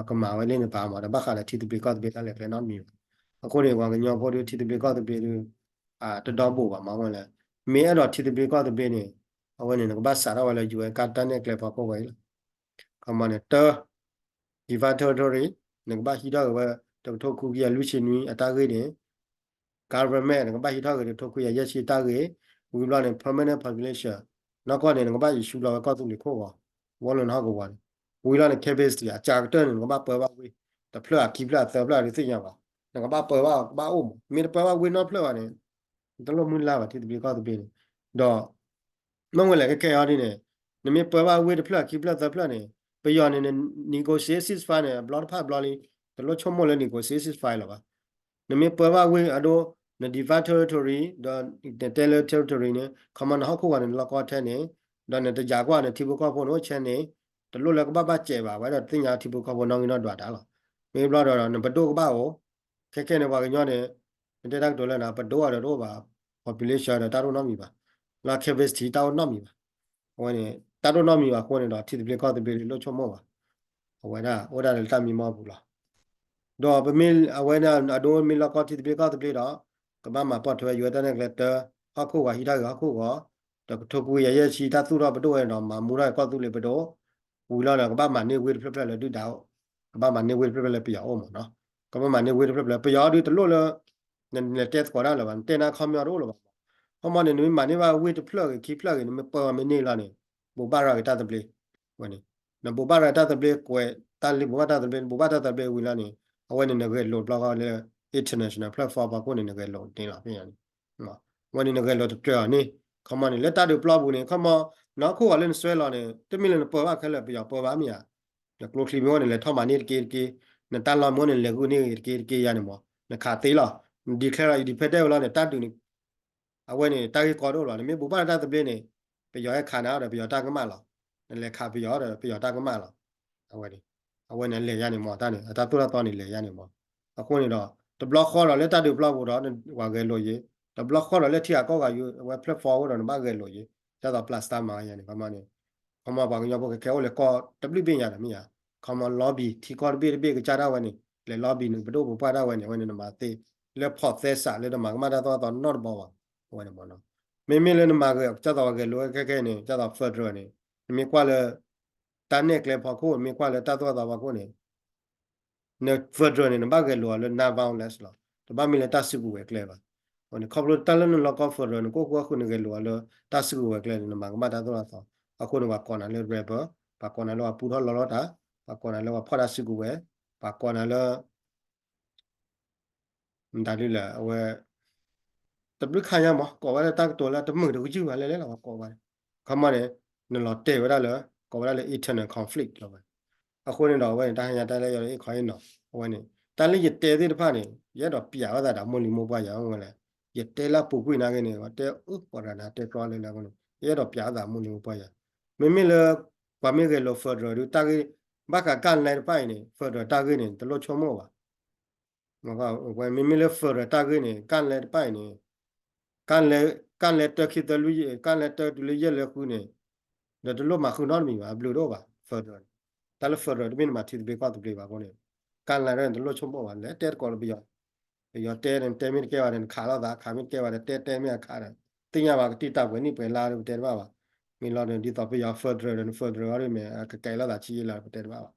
ကမၤဝဲလၢန့ၣ်ပာ်မး ဒီးဘၣ်ဃးဒီးထံသဘျ့ကီၢ်သဘျ့တၢ်လဲၤကျဲနီတမံၤဘၣ်. အဃိန့ၣ် ပှၤကညီဖိဒု ထံသဘျ့ကီၢ်သဘျ့ဒု တဒီဘိၣ်ဘၣ်မး မ့ၢ်လဲၣ်. မ့ၢ်အဲၣ်ဒိးထံသဘျ့ကီၢ်သဘျ့န့ၣ် အဝဲန့ၣ် နကဘၣ်စးထီၣ်ဝဲလၢ UN ကတၢ်နဲၣ်ကျဲဖီခိၣ်ဝဲအံၤလီၤ. ခီမီန့ၣ် တၢ defined territory နကဘၣ်ဟံးထီၣ်က့ၤဝဲ တကထိခွံကယၤလွံၢ်ဆံနွံအတၢ်ဂ့ၢ်န့ၣ် government နကဘၣ်ဟံးထီၣ်က့ၤတကထိခွံကယၤယဲၢ်ဆံတၢ်ဂ့ၢ်, ဝံၤဘျီန့ၣ် permanent population နီၢ်ကီၢ်န့ၣ် နကဘၣ်ယံၤဆူလီၤဝဲကီၢ်သူလ့ၤခိၣ်ဂီၤ, ဝီလၢနဟီၣ်ကဝီၤန့ၣ်, ဝံၤဘျီန့ၣ် capacity အစှၤကတၢၢ်န့ၣ် နကဘၣ်ပၢဘၣ်ဝ့ၢ် တဖျၢၣ်အခံဖျၢၣ်အသၢဖျၢၣ်ဒုးသ့ၣ်ညါဘၣ်, နကဘၣ်ပၢဘၣ် ကဘၣ်အိၣ်မး, မ့ၢ်တပၢဘၣ်ဝ့ၢ်နီတဖျၢၣ်ဘၣ်န့ၣ် တလိၣ်မုၢ်လၢ်ဘၣ် ထံသဘျ့ကီၢ်သဘျ့န့ၣ်, ဒီး မ့ၢ်ဝဲလဲၣ်ခဲခဲအံၤဒ်န့ၣ်, နမ့ၢ်ပၢဘၣ်ဝ့ၢ်တဖျၢၣ်ခံဖျၢၣ်သၢဖျၢၣ်န့ၣ်, ပယီၤန့ၣ် negotiate ceasefire န့ၣ် အဘျီတဖၣ်ဘျီလံ, တလိၣ်ဆိကမိၣ်လၢ negotiate ceasefire လၢၤဘၣ်. နမ့ၢ်ပၢဘၣ်ဝ့ၢ်အဒိ န defined territory ဒီးနတဲလၢ territory န့ၣ် ခီမီနဟီၣ်ခိၣ်ဂီၤန့ၣ် နလီၢ်ကီထဲန့ၣ်, ဒီးနတယာ်ကွၢ်နထံဖိကီၢ်ဖိန့ၣ်အိၣ်ဆဲန့ၣ်, တလိၣ်လၢကဘၣ်ဘၣ်စဲးဘၣ် ဝဲဒီးတသ့ၣ်ညါထံဖိကီၢ်ဖိနီၣ်ဂံၢ်နီၣ်ဒွးတၢ်လီၤ. မ့ၢ်ဘျီဒီး နပဒိၣ်ကဘၣ်အိၣ် ခဲခဲန့ၣ် ပှၤကညီန့ၣ် နတဲတၢ်ကတိၤလၢန ပဒိၣ်အီၤဒီးတအိၣ်ဘၣ်, population ဒီးတၢ်တအိၣ်နီတမံၤဘၣ်, လၢ capacity တၢ်အိၣ်နီတမံၤဘၣ်. အဝဲန့ၣ် တၢ်တအိၣ်နီတမံၤဘၣ်အဃိန့ၣ်ဒီး ထံသဘျ့ကီၢ်သဘျ့တလိၣ်ဆိကမိၣ်ဘၣ်. အဝဲဒၣ်အိၣ်ဒၣ်လၢတၢ်မံမီၢ်ပူၤလီၤ. ဒီးပမ့ၢ်အဝဲဒၣ်အဒိမ့ၢ်လီၢ်ကီထံသဘျ့ကီၢ်သဘျ့ဒီး ကဘၣ်မၤပိာ်ထွဲယိၤဝဲတၢ်နဲၣ်ကျဲတၢ, ဟီၣ်ခိၣ်ဂီၤဟံးထီၣ်ဂ့ၤဟီၣ်ခိၣ်ဂီၤ, ဒီးကထိခွံကယၤယဲၢ်ဆံတၢ်သူၣ်ထီၣ်ပဒိၣ်ဝဲန့ၣ်ဒီး မၤမူထီၣ်ကီၢ်သူလ့ၤပဒိၣ်, ဝံၤလီၤဒီး ကဘၣ်မၤန့ၢ်ဝ့ၢ်တဖျၢၣ်ဖျၢၣ်လၢဒုၣ်ဒါအိၣ်, ကဘၣ်မၤန့ၢ်ဝ့ၢ်တဖျၢၣ်ဖျၢၣ်လၢပယီၤအိၣ်မးနီၤ. ကဘၣ်မၤန့ၢ်ဝ့ၢ်တဖျၢၣ်ဖျၢၣ်လၢပယီၤဒုးတလိၣ်လၢ နလဲၤတဲသကိးတၢ်လၢၤဘၣ်, နတဲနၤခီပညီတအိၣ်လၢၤဘၣ်. ခီမီန့ၣ် နမ့ၢ်မၤန့ၢ်ဘၣ်ဝ့ၢ်တဖျၢၣ်ဂ့ၤ ခံဖျၢၣ်ဂ့ၤ နမ့ၢ်ပၢအီၤမ့ၢ်န့ၢ်လီၤန့ၣ် ဘိးဘၣ်ရၤက့ၤတၢ်သဘျ့ဝဲန့ၣ်, နဘိးဘၣ်ရၤတၢ်သဘျ့ ကွဲးတၢ်လံ ဘိးဘၣ်တၢ်သဘျ့ နဘိးဘၣ်တၢ်သဘျ့ဝံၤလီၤန့ၣ် အဝဲန့ၣ် နဂဲၤလိာ်တဘျီဃီလၢ international platform ဖီခိၣ်န့ၣ် နဂဲၤလိာ်န့ၣ်လီၤ. ဖဲန့ၣ် ဝဲန့ၣ်နဂဲၤလိာ်တကြၢးအီၤန့ၣ် ခီမီန့ၣ် လၢတၢ်ဒုးပျီပူၤန့ၣ် ခီမီ နဟီၣ်ခိၣ်ဂီၤလၢနစွဲလီၤန့ၣ် တမ့ၢ်လၢနပၢဘၣ်ခဲလၢာ် ပယီၤပၢဘၣ်မ့ၢ်ဧါ. နကျိချံမ့ၢ်အိၣ်န့ၣ် လဲၤထီၣ်မၤန့ၢ်တက့တက့, နတၢ်လီၢ်မ့ၢ်အိၣ်န့ၣ် လဲၤဂုာ်န့ၢ်တက့တက့ယါန့ၣ်မး, နခးသ့လီၤ. န declare လီၤ independent ဝဲလီၤန့ၣ် တၢ်ဒုးန့ၣ် အဝဲန့ၣ် တၢ်ဂ့ၢ်ကီတအိၣ်လီၤ. နမ့ၢ်ဘိးဘၣ်တၢ်သဘျ့န့ၣ် ပယီၤဟဲခးနၤဒီး ပယီၤတၢ်ကမၣ်လီၤ. နလဲၤခးပယီၤဒီး ပယီၤတၢ်ကမၣ်လီၤ. အဝဲန့ၣ် အဝဲန့ၣ် အလဲၤယါန့ၣ်မး တၢ်န့ၣ် အတၢ်သိၣ်တၢ်သီန့ၣ် လဲၤယါန့ၣ်မး. အဃိန့ၣ်ဒီး တဘျီဃီဒီးလၢတၢ်ဒုးပျီပူၤဒီး ပှၤဂဲၤလိာ်ယဲ, တဘျီဃီဒီးလၢထံဂၤကီၢ်ဂၤယိ အဝဲ platform အိၣ်ဒီး နဘၣ်ဂဲၤလိာ်ယဲ, ဒ်သိး ပျၢ်စတၢ်မၤယါန့ၣ် ခီမီန့ၣ် ခီမီပှၤကညီဖိခဲခဲအိၣ်လၢကီၢ်တဘျုးဘ့ၣ်ညါဒီးမ့ၢ်ဧါ, ခီမီ lobby ထံကီၢ်တဘ့ၣ်တဘ့ၣ်ကစၢ်ဒၣ်ဝဲန့ၣ် လဲၤ lobby နကပဒိၣ်ပပှၢ်ဒၣ်ဝဲန့ၣ် အဝဲန့ၣ် နမၤသ့ လၢ process လၢတမၤကမၣ်တၢ်သိၣ်တၢ်သီနီတဘီဘၣ်. အဝဲန့ၣ်မး မ့မ့ၢ်လၢနမၤဂဲၤ ကစၢ်သိးပှၤဂဲၤလိာ်ခဲခဲန့ၣ် ကစၢ်သိး federal န့ၣ် နမ့ၢ်ကွၢ်လၢ တၢ်နဲၣ်ကျဲဖီခိၣ် နမ့ၢ်ကွၢ်လၢတၢ်သိၣ်တၢ်သီဖီခိၣ်န့ၣ် န federal န့ၣ် နဘၣ်ဂဲၤလိာ်အီၤလၢ non-violence လီၤ. တဘၣ်မ့ၢ်လၢတၢ်စုကဝဲၤကျဲဘၣ်. အဃိန့ၣ် ခီဖျိတၢ်လၢနလီၤကီ federal နကအိၣ်ဃုာ်အီၣ်ဃုာ် နဂဲၤလိာ်အီၤလၢတၢ်စုကဝဲၤကျဲန့ၣ် နမၤကမၣ်တၢ်သိၣ်တၢ်သီ. အဃိန့ၣ် ပှၤကိးနၤလၢ rebel, ပှၤကိးနၤလၢပှၤပူထီၣ်လီထီၣ်တၢ်, ပှၤကိးနၤလၢပှၤဖီၣ်တၢ်စုကဝဲၤ, ပှၤကိးနၤလၢ မတၤဒ်လဲၣ် အဝဲ တဘျုးခါညါမး ကိးဝဲလၢတၢ်ကတိၤလၢတမုာ်တကယုၢ်ဘၣ်လဲၣ်လဲၣ်လီၤ ပှၤကိးဝဲ. ခီမီန့ၣ် နလီၤတဲာ်ဝဲဒၣ်လၢ ကိးဝဲဒၣ်လၢ internal conflict လီၤဝဲ. အဃိန့ၣ်ဒီး အဝဲန့ၣ် တၢ်ဟါညါတၢ်လၢယီၤဒီး အ့ၣ်ခီအ့ၣ်နီၤ အဝဲန့ၣ် တၢ်လၢယတဲသ့ၣ်တဖၣ်န့ၣ် ယအဲၣ်ဒိးပျးဝဲသးဒီးမိၢ်လံၤမိၢ်ပှၢ်ယၤ အဝဲလဲၣ်. ယတဲလၢအပူၤကွံာ်နာ်က့န့ၣ် တဲအၢ ပှၤတဂၤန့ၣ် တဲတြီလၢလၢအဃိန့ၣ် ယအဲၣ်ဒိးပျးဝဲသးမိၢ်လံၤမိၢ်ပှၢ်ယၤ. မ့မ့ၢ်လၢ ပှၤမ့ၢ်ဂဲၤလိာ် federal ဒီးတၢ်ဂ့ၢ် ဘၣ်ဃးကၢ်လဲတဖၣ်အံၤန့ၣ် federal တၢ်ဂ့ၢ်န့ၣ် တလိၣ်ဆိကမိၣ်ဘၣ်. မ့မ့ၢ်လၢ federal တၢ်ဂ့ၢ်န့ၣ် ကၢ်လဲတဖၣ်အံၤန့ၣ် ကၢ်လဲ ကၢ်လဲတၢခံသၢလွံၢ်ယဲၢ် ကၢ်လဲတၢတုၤလၢယဲၢ်လၢဃုန့ၣ် ဒီးတလိၣ်မၤဃုာ်နီတမံၤဘၣ် အဘျုးတအိၣ်ဘၣ် federal န့ၣ်. တၢ်လၢ federal တမ့ၢ်နမၤထံသဘျ့ကီၢ်သဘျ့ဘၣ်အဃိန့ၣ် ကၢ်လဲန့ၣ် တလိၣ်ဆိကမိၣ်ဘၣ် လဲၤတဲသကိးလၢပယီၤ ပယီၤတဲန့ၣ် တဲမ့ၢ်တကဲဘၣ်ဒီး နခးလိာ်သး ခးမ့ၢ်တကဲဘၣ်ဒီး တဲတဲမ့ၢ်အခးဒီး သ့ၣ်ညါဘၣ်ကတံၢ်တၢ်ပှဲၤနံၣ်ပှဲၤလါဒီး ပတဲတဘၣ်ဘၣ်. မ့ၢ်လီၤဒီး ဒ်သိးပယီၤ federal ဒီး န federal အီၤဒ်မ့ၢ် ကကဲလိာ်သးဆံးယံာ်လီၤ ပတဲတဘၣ်ဘၣ်.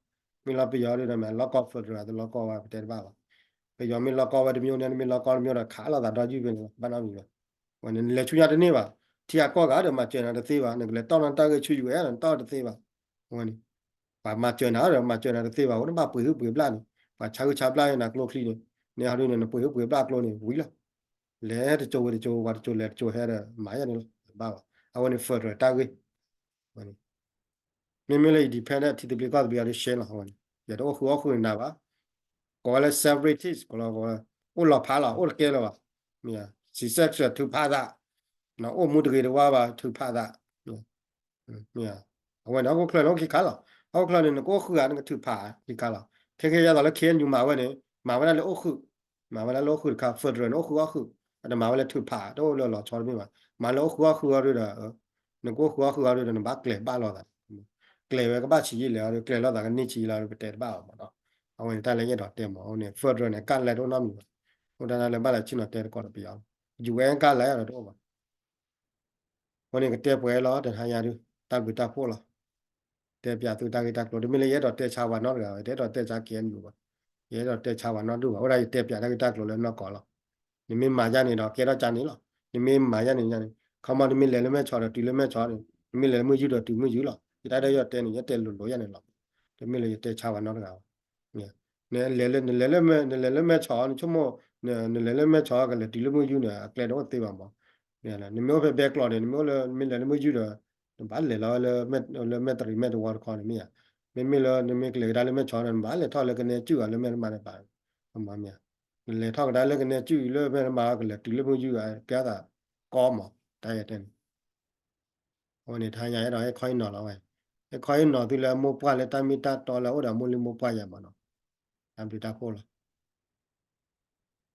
မ့ၢ်လီၤပယီၤဒ်ဒီးမ့ၢ် လီၢ်ကီၢ် federal တလီၢ်ကီၢ်ဝဲ ပတဲတဘၣ်ဘၣ်. ပယီၤမ့ၢ်လီၢ်ကီၢ်ဝဲတမျိုးန့ၣ် နမ့ၢ်လီၢ်ကီၢ်တမျိုးဒီး ခးလိာ်သးဒီယုၢ်ဖဲန့ၣ်လီၤ ဘၣ်နီတမံၤဘၣ်. ဝဲန့ၣ် နလဲၤဆူညါတန့ၢ်ဘၣ် ထံဂၤကီၢ်ဂၤဒီး မၤစၢၤနၤတသ့ဘၣ် နကလဲၤတီၢ်နတၢ်ဂ့ၢ်ဆူ ယူၢ်အဲၣ် နတီၢ်တသ့ဘၣ်. ဝဲန့ၣ် ပှၤမၤစၢၤနၤဒီး မၤစၢၤနၤတသ့ဘၣ် အိၣ်နဘၣ်ပှ့ၤဟုၣ်ပှ့ၤဘျၣ်န့ၣ် ပှၤဆါဟုၣ်ဆါဘျၣ်နၤကျိချံန့ၣ် န့ၣ်ဟီဒ်န့ၣ် နပှ့ၤဟုၣ်ပှ့ၤဘျၣ်ကျိန့ၣ် ဝံၤလီၤ. လဲၤတကၠိဝဲတကၠိ ပှၤတကၠိလဲၤတကၠိဟဲဒီး မၤယဲန့ၣ်လီၤ ဘၣ်ဘၣ်. အဝဲန့ၣ် federal တၢ်ဂ့ၢ် မ့မ့ၢ်လၢ independent ထံသဘျ့ကီၢ်သဘျ့အီၤဒ်ရှဲလီၤ အဝဲန့ၣ် ယတအိၣ်ဃုာ်အီၣ်ဃုာ်နၤဘၣ်. ကိးဝဲလၢ separatist ကိးလီၤ အိၣ်လီၤဖးလီၤ အိၣ်တကဲလၢၤဘၣ်. မ့ၢ် စံးစဲးစၢးထုးဖးသး နအိၣ်မူတဂ့ၤတဝါဘၣ် ထုးဖးသး မ့ၢ် အဝဲန့ၣ် ဟီၣ်ခိၣ်ချၢန့ၣ် အိၣ်ခံခါလီၤ. ဟီၣ်ခိၣ်ချၢန့ၣ် နကအိၣ်ဃုာ်ဧါ နကထုးဖးခံခါလီၤ. ခဲခဲယါသိးလၢ K N U မၤဝဲန့ၣ် မၤဝဲဒၣ်လၢအိၣ်ဃုာ် မၤဝဲဒၣ်လၢအိၣ်ဃုာ်တခါ federal န့ၣ် အိၣ်ဃုာ်အီၣ်ဃုာ် အတမၤဝဲလၢထုးဖး တအိၣ်လၢအလီၤဆီတမ့ၢ်ဘၣ်. မၤလၢအိၣ်ဃုာ်အီၣ်ဃုာ်အီၤဒ်ဒီး နကအိၣ်ဃုာ်အီၣ်ဃုာ်အီၤဒ်ဒီး နဘၣ်ကျဲၤဘၣ်လိာ်သး ကျဲၤဝဲကဘၣ်ဆံးယံာ်လဲၣ်အီၤဒီး ကျဲၤလိာ်သးကန့ၢ်ဆံးယံာ်လီၤဒီး ပတဲတဘၣ်အီၤမးနီၤ. အဝဲန့ၣ်တၢ်လၢယအဲၣ်ဒိးတဲမး အဝဲန့ၣ် federal န့ၣ် ကၢ်လဲတအိၣ်နီတမံၤဘၣ်. အိၣ်တၢ်လၢဘၣ်လဲၤဆ့ၣ်နီၤတဲသကိးဒီးပယီၤ ယူၢ်ဝဲကၢ်လဲဒီးတအိၣ်ဘၣ်. အဃိန့ၣ် ကတဲပှဲၤလီၤ တဟါညါဒုး တၢ်ဘျုးတၢ်ဖှိၣ်လီၤ. တဲပၠးသုတၢ်ဂ့ၢ်တၢ်ကျိၤ တမ့ၢ်လၢယအဲၣ်ဒိးတဲဆါပှၤနီတဂၤဘၣ် ယတအဲၣ်ဒိးတဲဆါ K N U ဘၣ်. ယအဲၣ်ဒိးတဲဆါပှၤနီတဒူၣ်ဘၣ် အိၣ်ဒၣ်ယတဲပၠးတၢ်ဂ့ၢ်တၢ်ကျိၤလၢနီၢ်ကီၢ်လီၤ. နမ့ၢ်မၤယါန့ၣ်ဒီးကဲထီၣ်ကါန့ၣ်လီၤ. နမ့ၢ်မၤယါန့ၣ်ယါန့ၣ် ခီမီ နမ့ၢ်လဲၤလၢမဲၢ်ဆီးဒီးတုၤလၢမဲၢ်ဆီးန့ၣ် နမ့ၢ်လဲၤလၢမုၢ်ယူၢ်ဒီးတုၤမုၢ်ယူၢ်လီၤ. ယတၢ်ဒၣ်ယတဲန့ၣ် ယတဲလိၤလိၤယါန့ၣ်လီၤ. တမ့ၢ်လၢယတဲဆါပှၤနီတဂၤဘၣ်. နလဲၤလၢ နလဲၤလၢမဲၢ်ဆီး နဆိကမိၣ် နလဲၤလၢမဲၢ်ဆီးကလဲၤတုၤလၢမုၢ်ယူၢ်န့ၣ် အကျဲတအိၣ်သ့ဘၣ်မး. နမ့ၢ်အိၣ်ဖဲဘဲကျိးန့ၣ် နမ့ၢ်အိၣ်လၢ မ့ၢ်လဲၤလၢမုၢ်ယူၢ်ဒီး နဘၣ်လဲၤလီၤလၢ လၢမဲၢ်တရံးမဲၢ်တဝီတခီန့ၣ်မ့ၢ်ဧါ. မ့မ့ၢ်လၢနမ့ၢ်ကလဲၤကဒါလၢမဲၢ်ဆီးန့ၣ် နဘၣ်လဲၤထီၣ်လၢကနဲစုၣ်အီၤလၢမဲၢ်တမါန့ၣ်ဘၣ်. မ့ၢ်ဧါ. နလဲၤထီၣ်ကဒါလၢကနဲစုၣ်လၢမဲၢ်တမါ ကလဲၤတုၤလၢမုၢ်ယူၢ် ကဲသးကီမး တၢ်ယတဲန့ၣ် အဝဲန့ၣ် တဟါညါအဲၣ်ဒိးဟ့ၣ်ခီဟ့ၣ်နီၤလီၤဝဲ, ဟ့ၣ်ခီဟ့ၣ်နီၤသုလၢအမိၢ်ပှၢ်လၢတၢ်မ့ၢ်တၢ်တီလၢအအိၣ်ဒီးမိၢ်လံၢ်မိၢ်ပှၢ်ယၤမးနီၤ, တၢ်ဘျုးတၢ်ဖှိၣ်လီၤ.